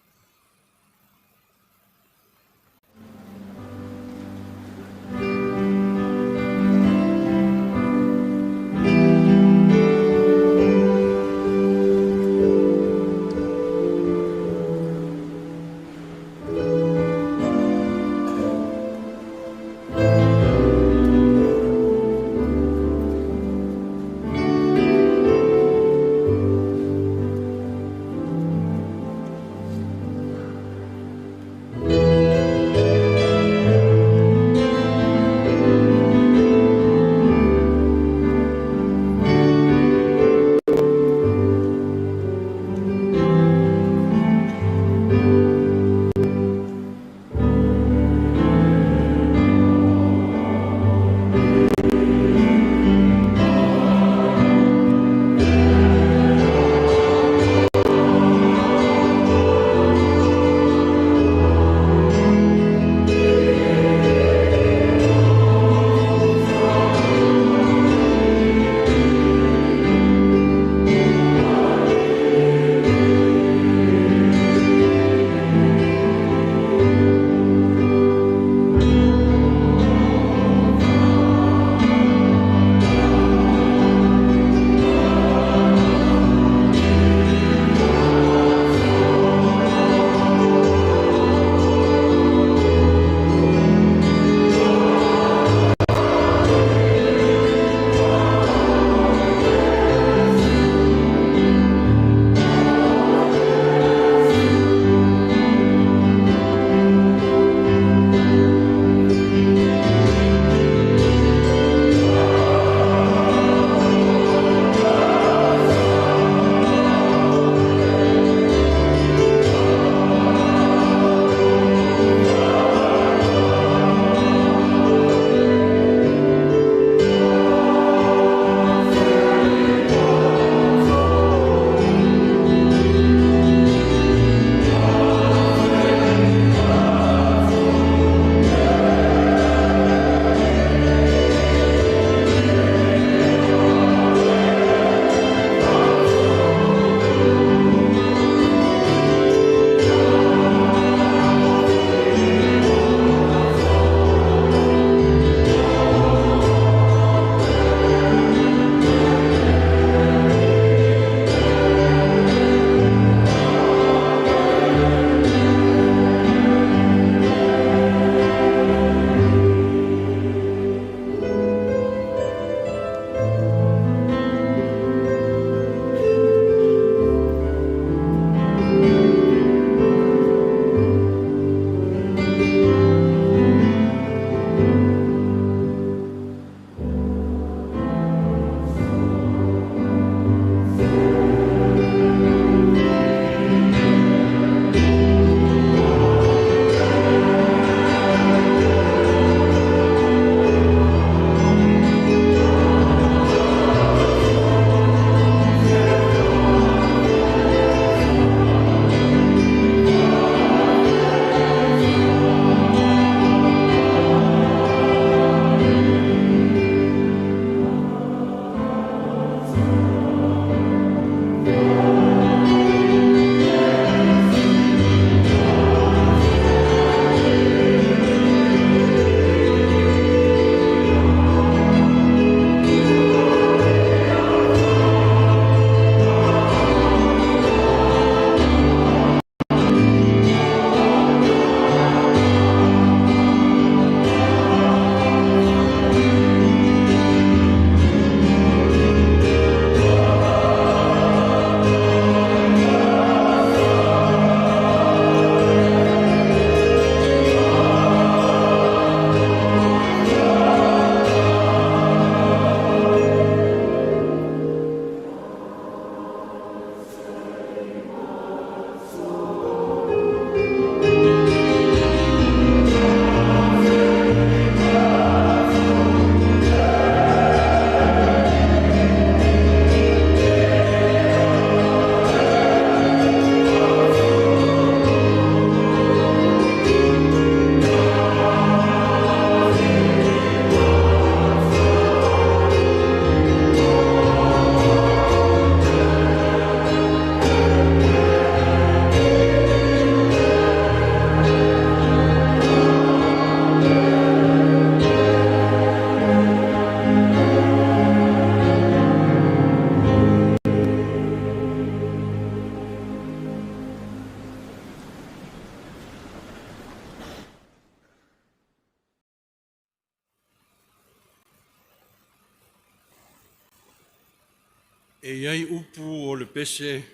E i ai upu o le pese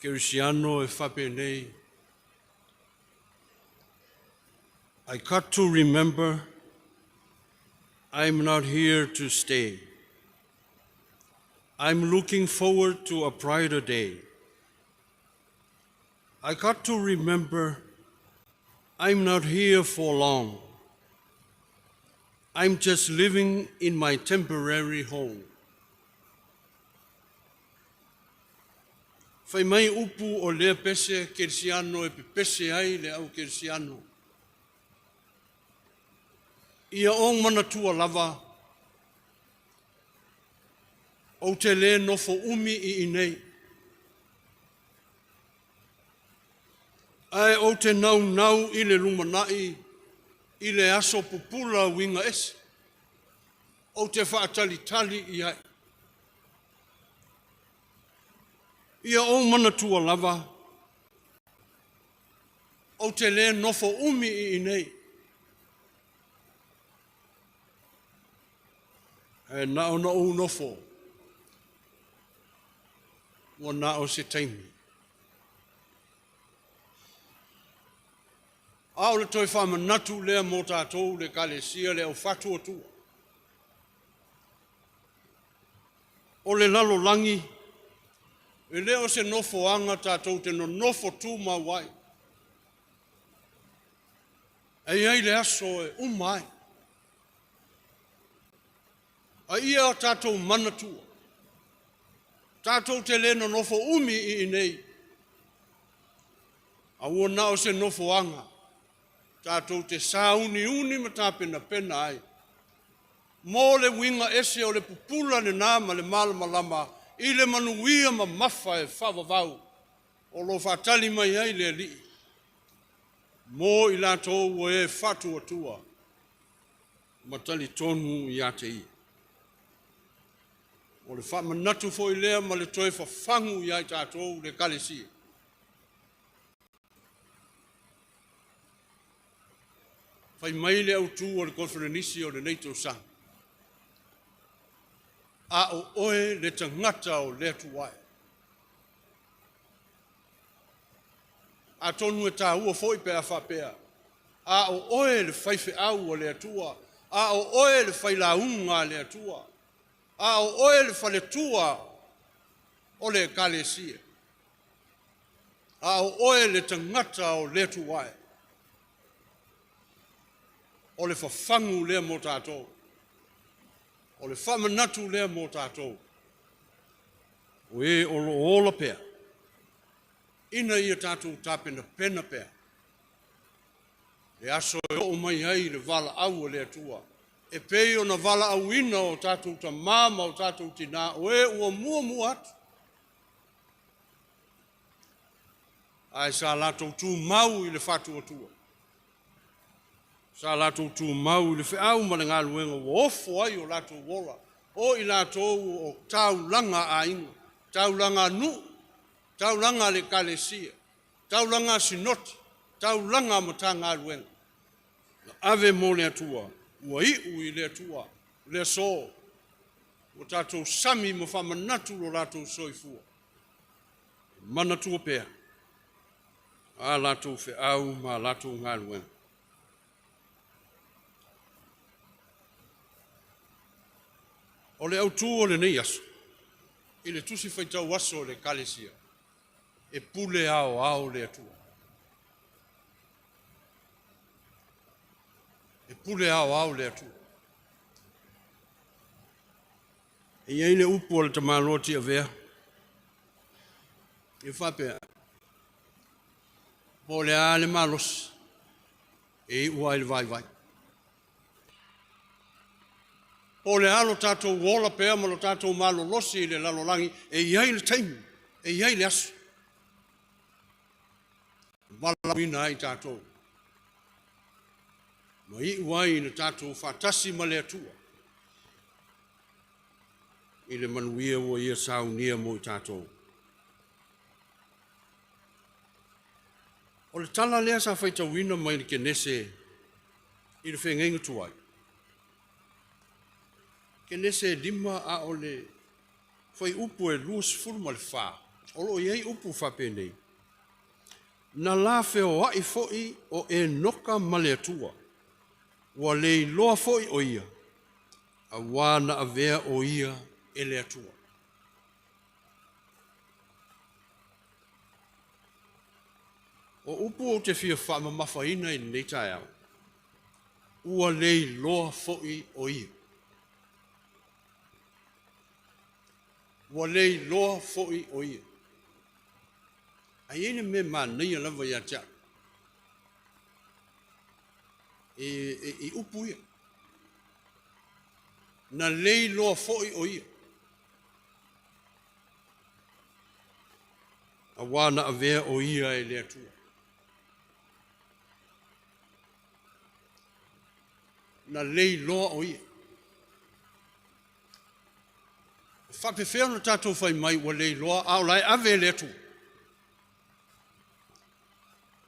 Kerisiano e faapenei, I got to remember I'm not here to stay. I'm looking forward to a brighter day. I got to remember I'm not here for long. I'm just living in my temporary home. Fai mai upu o lea pese kerisiano e pepese ai le au kerisiano. Ia ou manatua lava, ou te lē nofo umi i inei. Ae ou te naunau i le lumanai i le aso pupula uiga ese. Ou te faatalitali i ai. Ia ou manatua lava, ou te lē nofo umi i inei. Ae na ona ou nofo, ua na o se taimi. A o le toe faamanatu lea mo tatou le Ekalesia le au faatuatua. O le lalolagi, e le o se nofoaga tatou te nonofo tumau ai. E i ai le aso e uma ai. A ia o tatou manatua, tatou te lē nonofo umi i inei, a ua na o se nofoaga tatou te sauniuni ma tapenapena ai mo le uiga ese o le pupula lena ma le malamalama i le manuia mamafa e faavavau o lo o faatali mai ai le Alii mo i latou ua e faatuatua ma talitonu ia te Ia. O le faamanatu foi lea ma le toe fafagu ia i tatou le Ekalesia. Fai mai le autu o le koneferenisi o lenei tausaga, a o oe le tagata o le Atua e. Atonu e taua foi pe a faapea, a o oe le faifeau a le Atua, a o oe le failauga a le Atua, a o oe le faletua o le Ekalesia, a o oe le tagata o le Atua e. O le fafagu lea mo tatou. O le faamanatu lea mo tatou. O e o lo o ola pea, ina ia tatou tapenapena pea le aso e oo mai ai le valaau a le Atua, e pei ona valaauina o tatou tamā ma o tatou tinā, o e ua muamua atu, ae sa latou tumau i le faatuatua, sa latou tumau i le feau ma le galuega ua ofo ai o latou ola, o i latou o taulaga a aiga, taulaga a nuu, taulaga a le Ekalesia, taulaga a sinoti, taulaga a Matagaluega, na ave mo le Atua, ua iu i le Atua le aso, ua tatou sami ma faamanatu lo latou soifua, manatua pea a latou feau ma a latou galuega. O le autu o lenei aso, i le tusi faitau aso o le Ekalesia, e pule aoao le Atua. E pule aoao le Atua. E i ai le upu a le tamaloa Tiavea, e faapea, po o le a le malosi e iu ai le vaivai. Po o le a lo tatou ola pea ma lo tatou malolosi i le lalolagi, e i ai le taimi, e i ai le aso e valaauina ai tatou, ma iu ai ina tatou faatasi ma le Atua i le manuia ua Ia saunia mo i tatou. O le tala lea sa faitauina mai le Kenese i le feagaiga tuai. Kenese e 5 a o le fuaiupu e 24, o lo o i ai upu faapenei, Na la feoai foi o Enoka ma le Atua, ua le iloa foi o ia, auā na avea o ia e le Atua. O upu ou te fia faamamafaina i lenei taeao, ua le iloa foi o ia. Ua le iloa foi o ia. Ae i ai le mea manaia lava ia te au i upu ia. Na le iloa foi o ia. Auā na avea o ia e le Atua. Na le iloa o ia. E faapefea ona tatou fai mai ua le iloa a o la e ave e le Atua?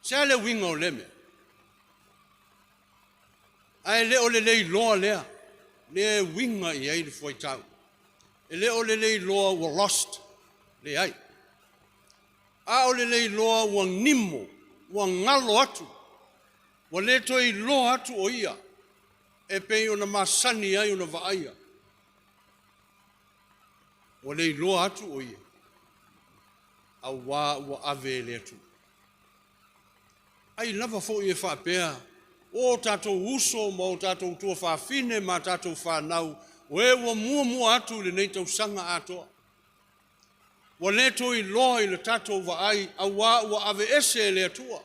Se a le uiga o lea mea? Ae le o le le iloa lea, lea e uiga i ai le fuaitau. E le o le le iloa ua lost, leai. A o le le iloa ua nimo, ua galo atu, ua le toe iloa atu o ia e pei ona masani ai ona vaaia. Ua le iloa atu o ia, auā ua ave e le Atua. Ai lava foi e faapea, o tatou uso ma o tatou tuafafine ma tatou fanau, o e ua muamua atu i lenei tausaga atoa. Ua le toe iloa i le tatou vaai, auā ua aveese e le Atua,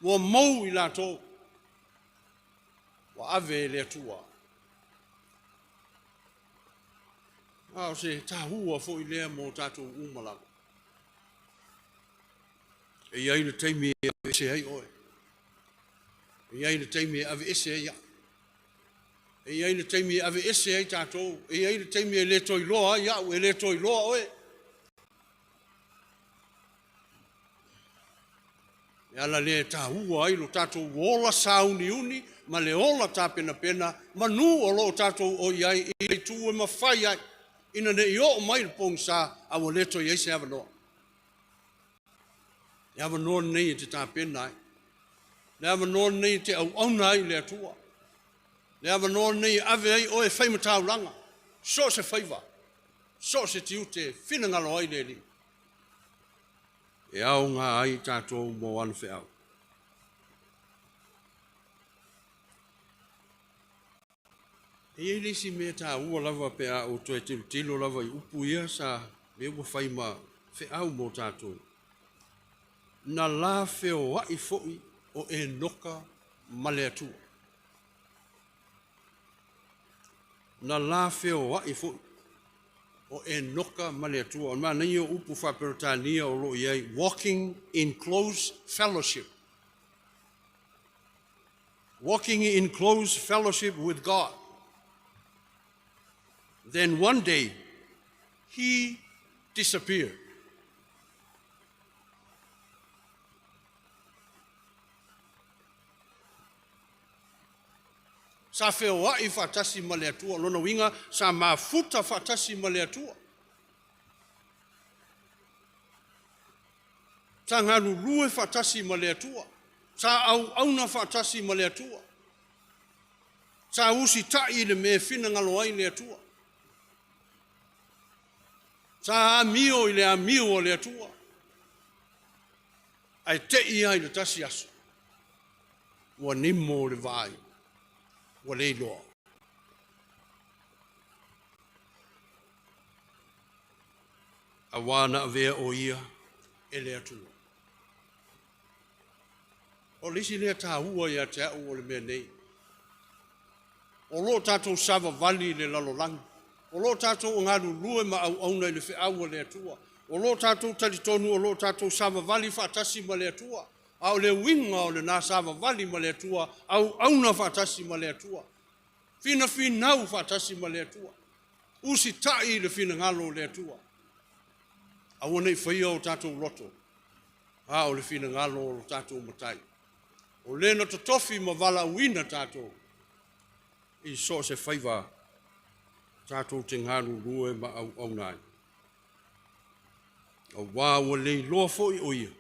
ua mou i latou, ua ave e le Atua. A o se taua foi lea mo tatou uma lava. E i ai le taimi e aveese ai oe. E i ai le taimi e aveese ai au. E i ai le taimi e aveese ai tatou. E i ai le taimi e le toe iloa ai au, e le toe iloa oe. E ala lea e taua ai lo tatou ola sauniuni ma le ola tapenapena manu o lo o tatou o i ai i le itu e mafai ai, ina ne i oo mai le pogisa a ua le toe i ai se avanoa. Le avanoa lenei e te tapena ai. Le avanoa lenei e te auauna ai i le Atua. Le avanoa lenei e ave ai oe e fai mataulaga, so o se faiva, so o se tiute e finagalo ai le Alii. E aoga ai tatou mo ana feau. E i ai le isi mea taua lava pe a ou toe tilotilo lava i upu ia sa lea ua fai ma feau mo tatou. Na la feoai foi o Enoka ma le Atua. Na la feoai foi o Enoka ma le Atua. O le manaia o upu faa-Peretania o lo o i ai, walking in close fellowship. Walking in close fellowship with God. Then one day, he disappeared. Sa feoai faatasi ma le Atua. O lona uiga, sa mafuta faatasi ma le Atua. Sa galulue faatasi ma le Atua. Sa auauna faatasi ma le Atua. Sa usitai i le mea e finagalo ai le Atua. Sa amio i le amio a le Atua. Ae te i ai le tasi aso, ua nimo le vaai, ua le iloa. Auā na avea o ia e le Atua. O le isi lea taua ia te au o le mea nei. O lo o tatou savavali i le lalolagi. O lo o tatou galulue ma auauna i le feau a le Atua. O lo o tatou talitonu o lo o tatou savavali faatasi ma le Atua. A o le uiga o lena savavali ma le Atua, auauna faatasi ma le Atua. Finafinau faatasi ma le Atua. Usitai i le finagalo o le Atua. Aua ne i faia o tatou loto, a o le finagalo o lo tatou Matai. O le na totofi ma valaauina tatou i so o se faiva. Tatou te galulue ma auauna ai. Auā ua le iloa foi o ia,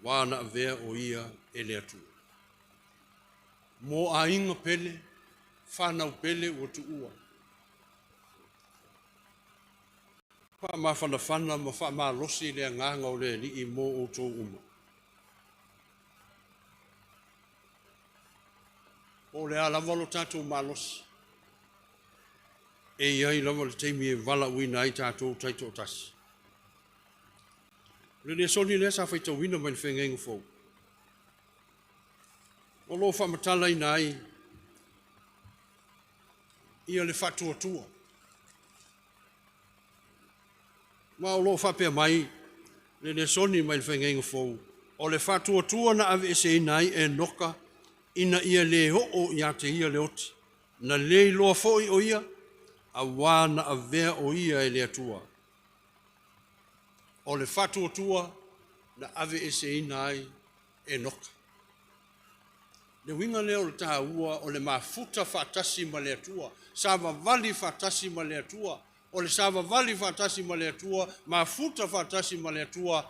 auā na avea o ia e le Atua. Mo aiga pele, fanau pele ua tuua. Faamafanafana ma faamalosi le agaga o le Alii mo outou uma. Po o le a lava lo tatou malosi, e i ai lava le taimi e valaauina ai tatou taitoatasi. O le lesoni lea sa faitauina mai le Feagaiga Fou, o lo o faamatalaina ai ia le faatuatua. Ma o lo o faapea mai le lesoni mai le Feagaiga Fou, o le faatuatua na aveeseina ai Enoka ina ia le oo ia te ia le oti, na le iloa foi o ia, auā na avea o ia e le Atua. O le faatuatua na aveeseina ai Enoka. Le uiga lea o le taua o le mafuta faatasi ma le Atua, savavali faatasi ma le Atua, o le savavali faatasi ma le Atua, mafuta faatasi ma le Atua,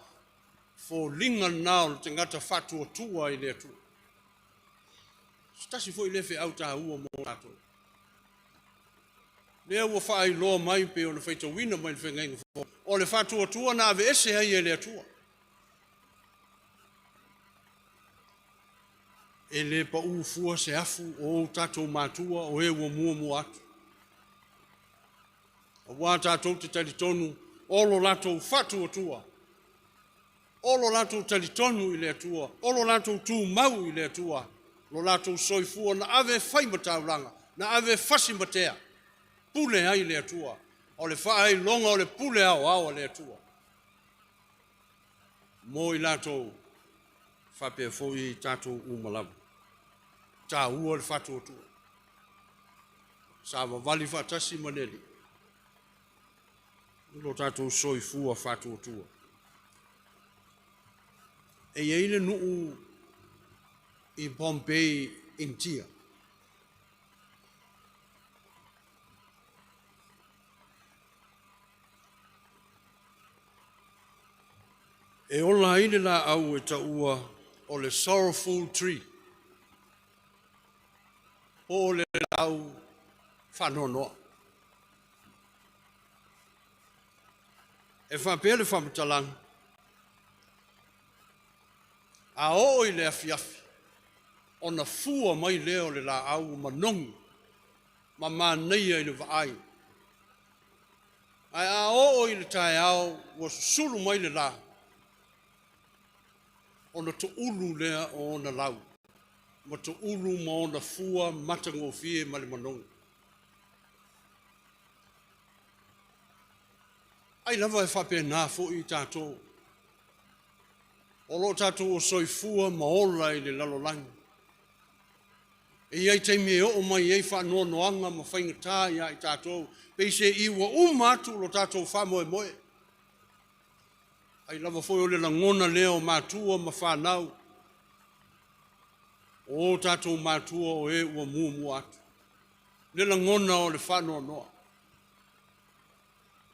foliga lena o le tagata faatuatua i le Atua. Se tasi foi lea feau taua mo tatou. Lea ua faailoa mai pei ona faitauina mai le Feagaiga Fou, o le faatuatua na aveese ai e le Atua. E le pau fua se afu o o tatou matua o e ua muamua atu. Aua tatou te talitonu o lo latou faatuatua, o lo latou talitonu i le Atua, o lo latou tumau i le Atua, lo latou soifua na ave fai ma taulaga, na ave fasi ma tea, pule ai le Atua. O le faailoga o le pule aoao a le Atua mo i latou faapea foi i tatou uma lava. Taua le faatuatua. Savavali faatasi ma le Alii i lo tatou soifua faatuatua. E i ai le nuu i Bombay, Initia. E ola ai le laau e taua o le sorrowful tree, po o le laau faanoanoa. E faapea le faamatalaga, a oo i le afiafi, ona fua mai lea o le laau manogi ma manaia i le vaai. Ae a oo i le taeao ua susulu mai le la, ona toulu lea o ona lau, ma toulu ma ona fua matagofie ma le manogi. Ai lava e faapena foi i tatou, o lo o tatou soifua ma ola i le lalolagi. E i ai taimi e oo mai ai faanoanoaga ma faigata ia i tatou, peiseai ua uma atu lo tatou faamoemoe. Ai lava foi o le lagona lea o matua ma fanau, o o tatou matua o e ua muamua atu. Le lagona o le faanoanoa,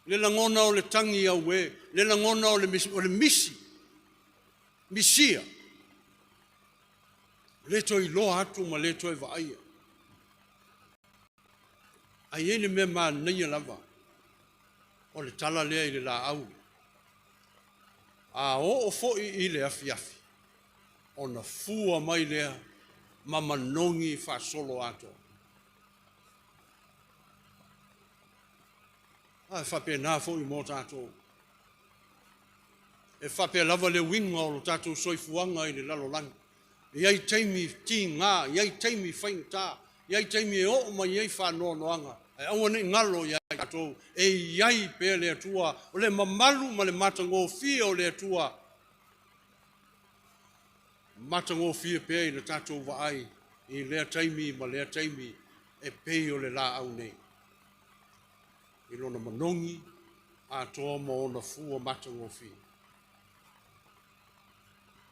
le lagona o le tagi auē, le lagona o le misi, misia, le toe iloa atu ma le toe vaaia. Ae i ai le mea manaia lava o le tala lea i le laau. A oo foi i le afiafi, ona fua mai lea ma manogi faasolo atoa. Ae faapena foi mo tatou. E faapea lava le uiga o lo tatou soifuaga i le lalolagi. E i ai taimi tiga, e i ai taimi faigata, e i ai taimi e oo mai ai faanoanoaga, ae aua ne i galo ia i tatou, e i ai pea le Atua, o le mamalu ma le matagofie o le Atua, matagofie pea i le tatou vaai i lea taimi ma lea taimi e pei o le laau nei, i lona manogi atoa ma ona fua matagofie.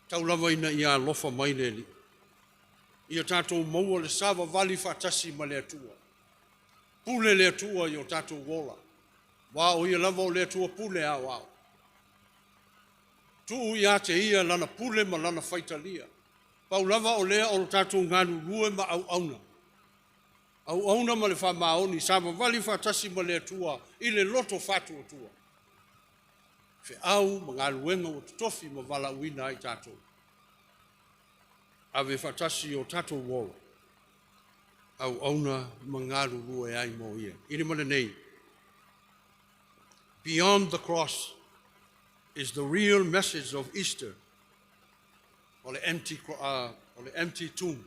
Tau lava ina ia alofa mai le Alii, ia tatou maua le savavali faatasi ma le Atua. Pule le Atua i o tatou ola, aua o Ia lava o le Atua pule aoao. Tuu ia te Ia Lana pule ma Lana faitalia. Pau lava o lea o lo tatou galulue ma auauna. Auauna ma le faamaoni, savavali faatasi ma le Atua i le loto faatuatua. Feau ma galuega ua totofi ma valaauina ai tatou. Ave faatasi o tatou ola, auauna ma galulue ai mo Ia. I le ma lenei, Beyond the cross is the real message of Easter. O le empty, o le empty tomb.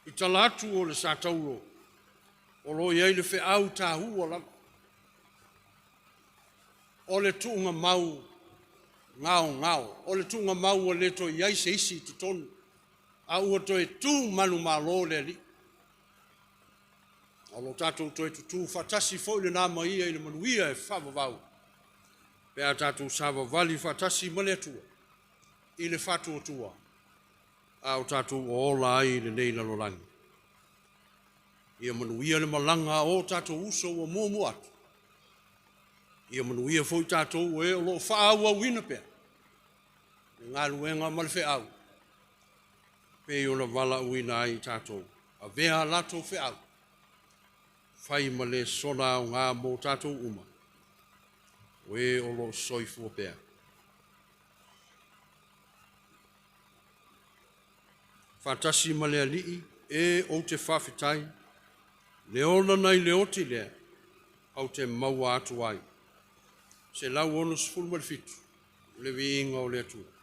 I tala atu o le satauro, o lo o i ai le feau taua lava. O le tuugamau gaogao, o le tuugamau ua le toe i ai se isi i totonu, a ua toe tu manumalo le Alii. O lo o tatou toe tutū faatasi foi lena ma ia i le manuia e faavavau, pe a tatou savavali faatasi ma le Atua i le faatuatua, a o tatou ola ai i lenei lalolagi. Ia manuia le malaga a o tatou uso ua muamua atu, ia manuia foi tatou o e o lo o faaauauina pea le galuega ma le feau, pei ona valaauina ai i tatou. Avea a latou feau, fai ma lesona aoga mo tatou uma, o e o lo o soifua pea. Faatasi ma le Alii e ou te faafetai, le ola nai le oti lea, ou te maua atu ai. 167, le viiga o le Atua.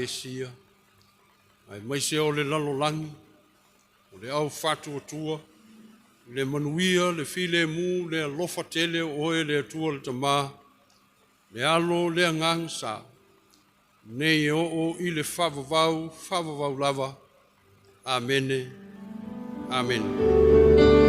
Ekalesia, aemaise o le lalolagi, o le au faatuatua, i le manuia, le filemu, le alofa tele o Oe le Atua le Tamā, le Alo, le Agaga Sa, nei e oo i le faavavau, faavavau lava. Amene. Amene.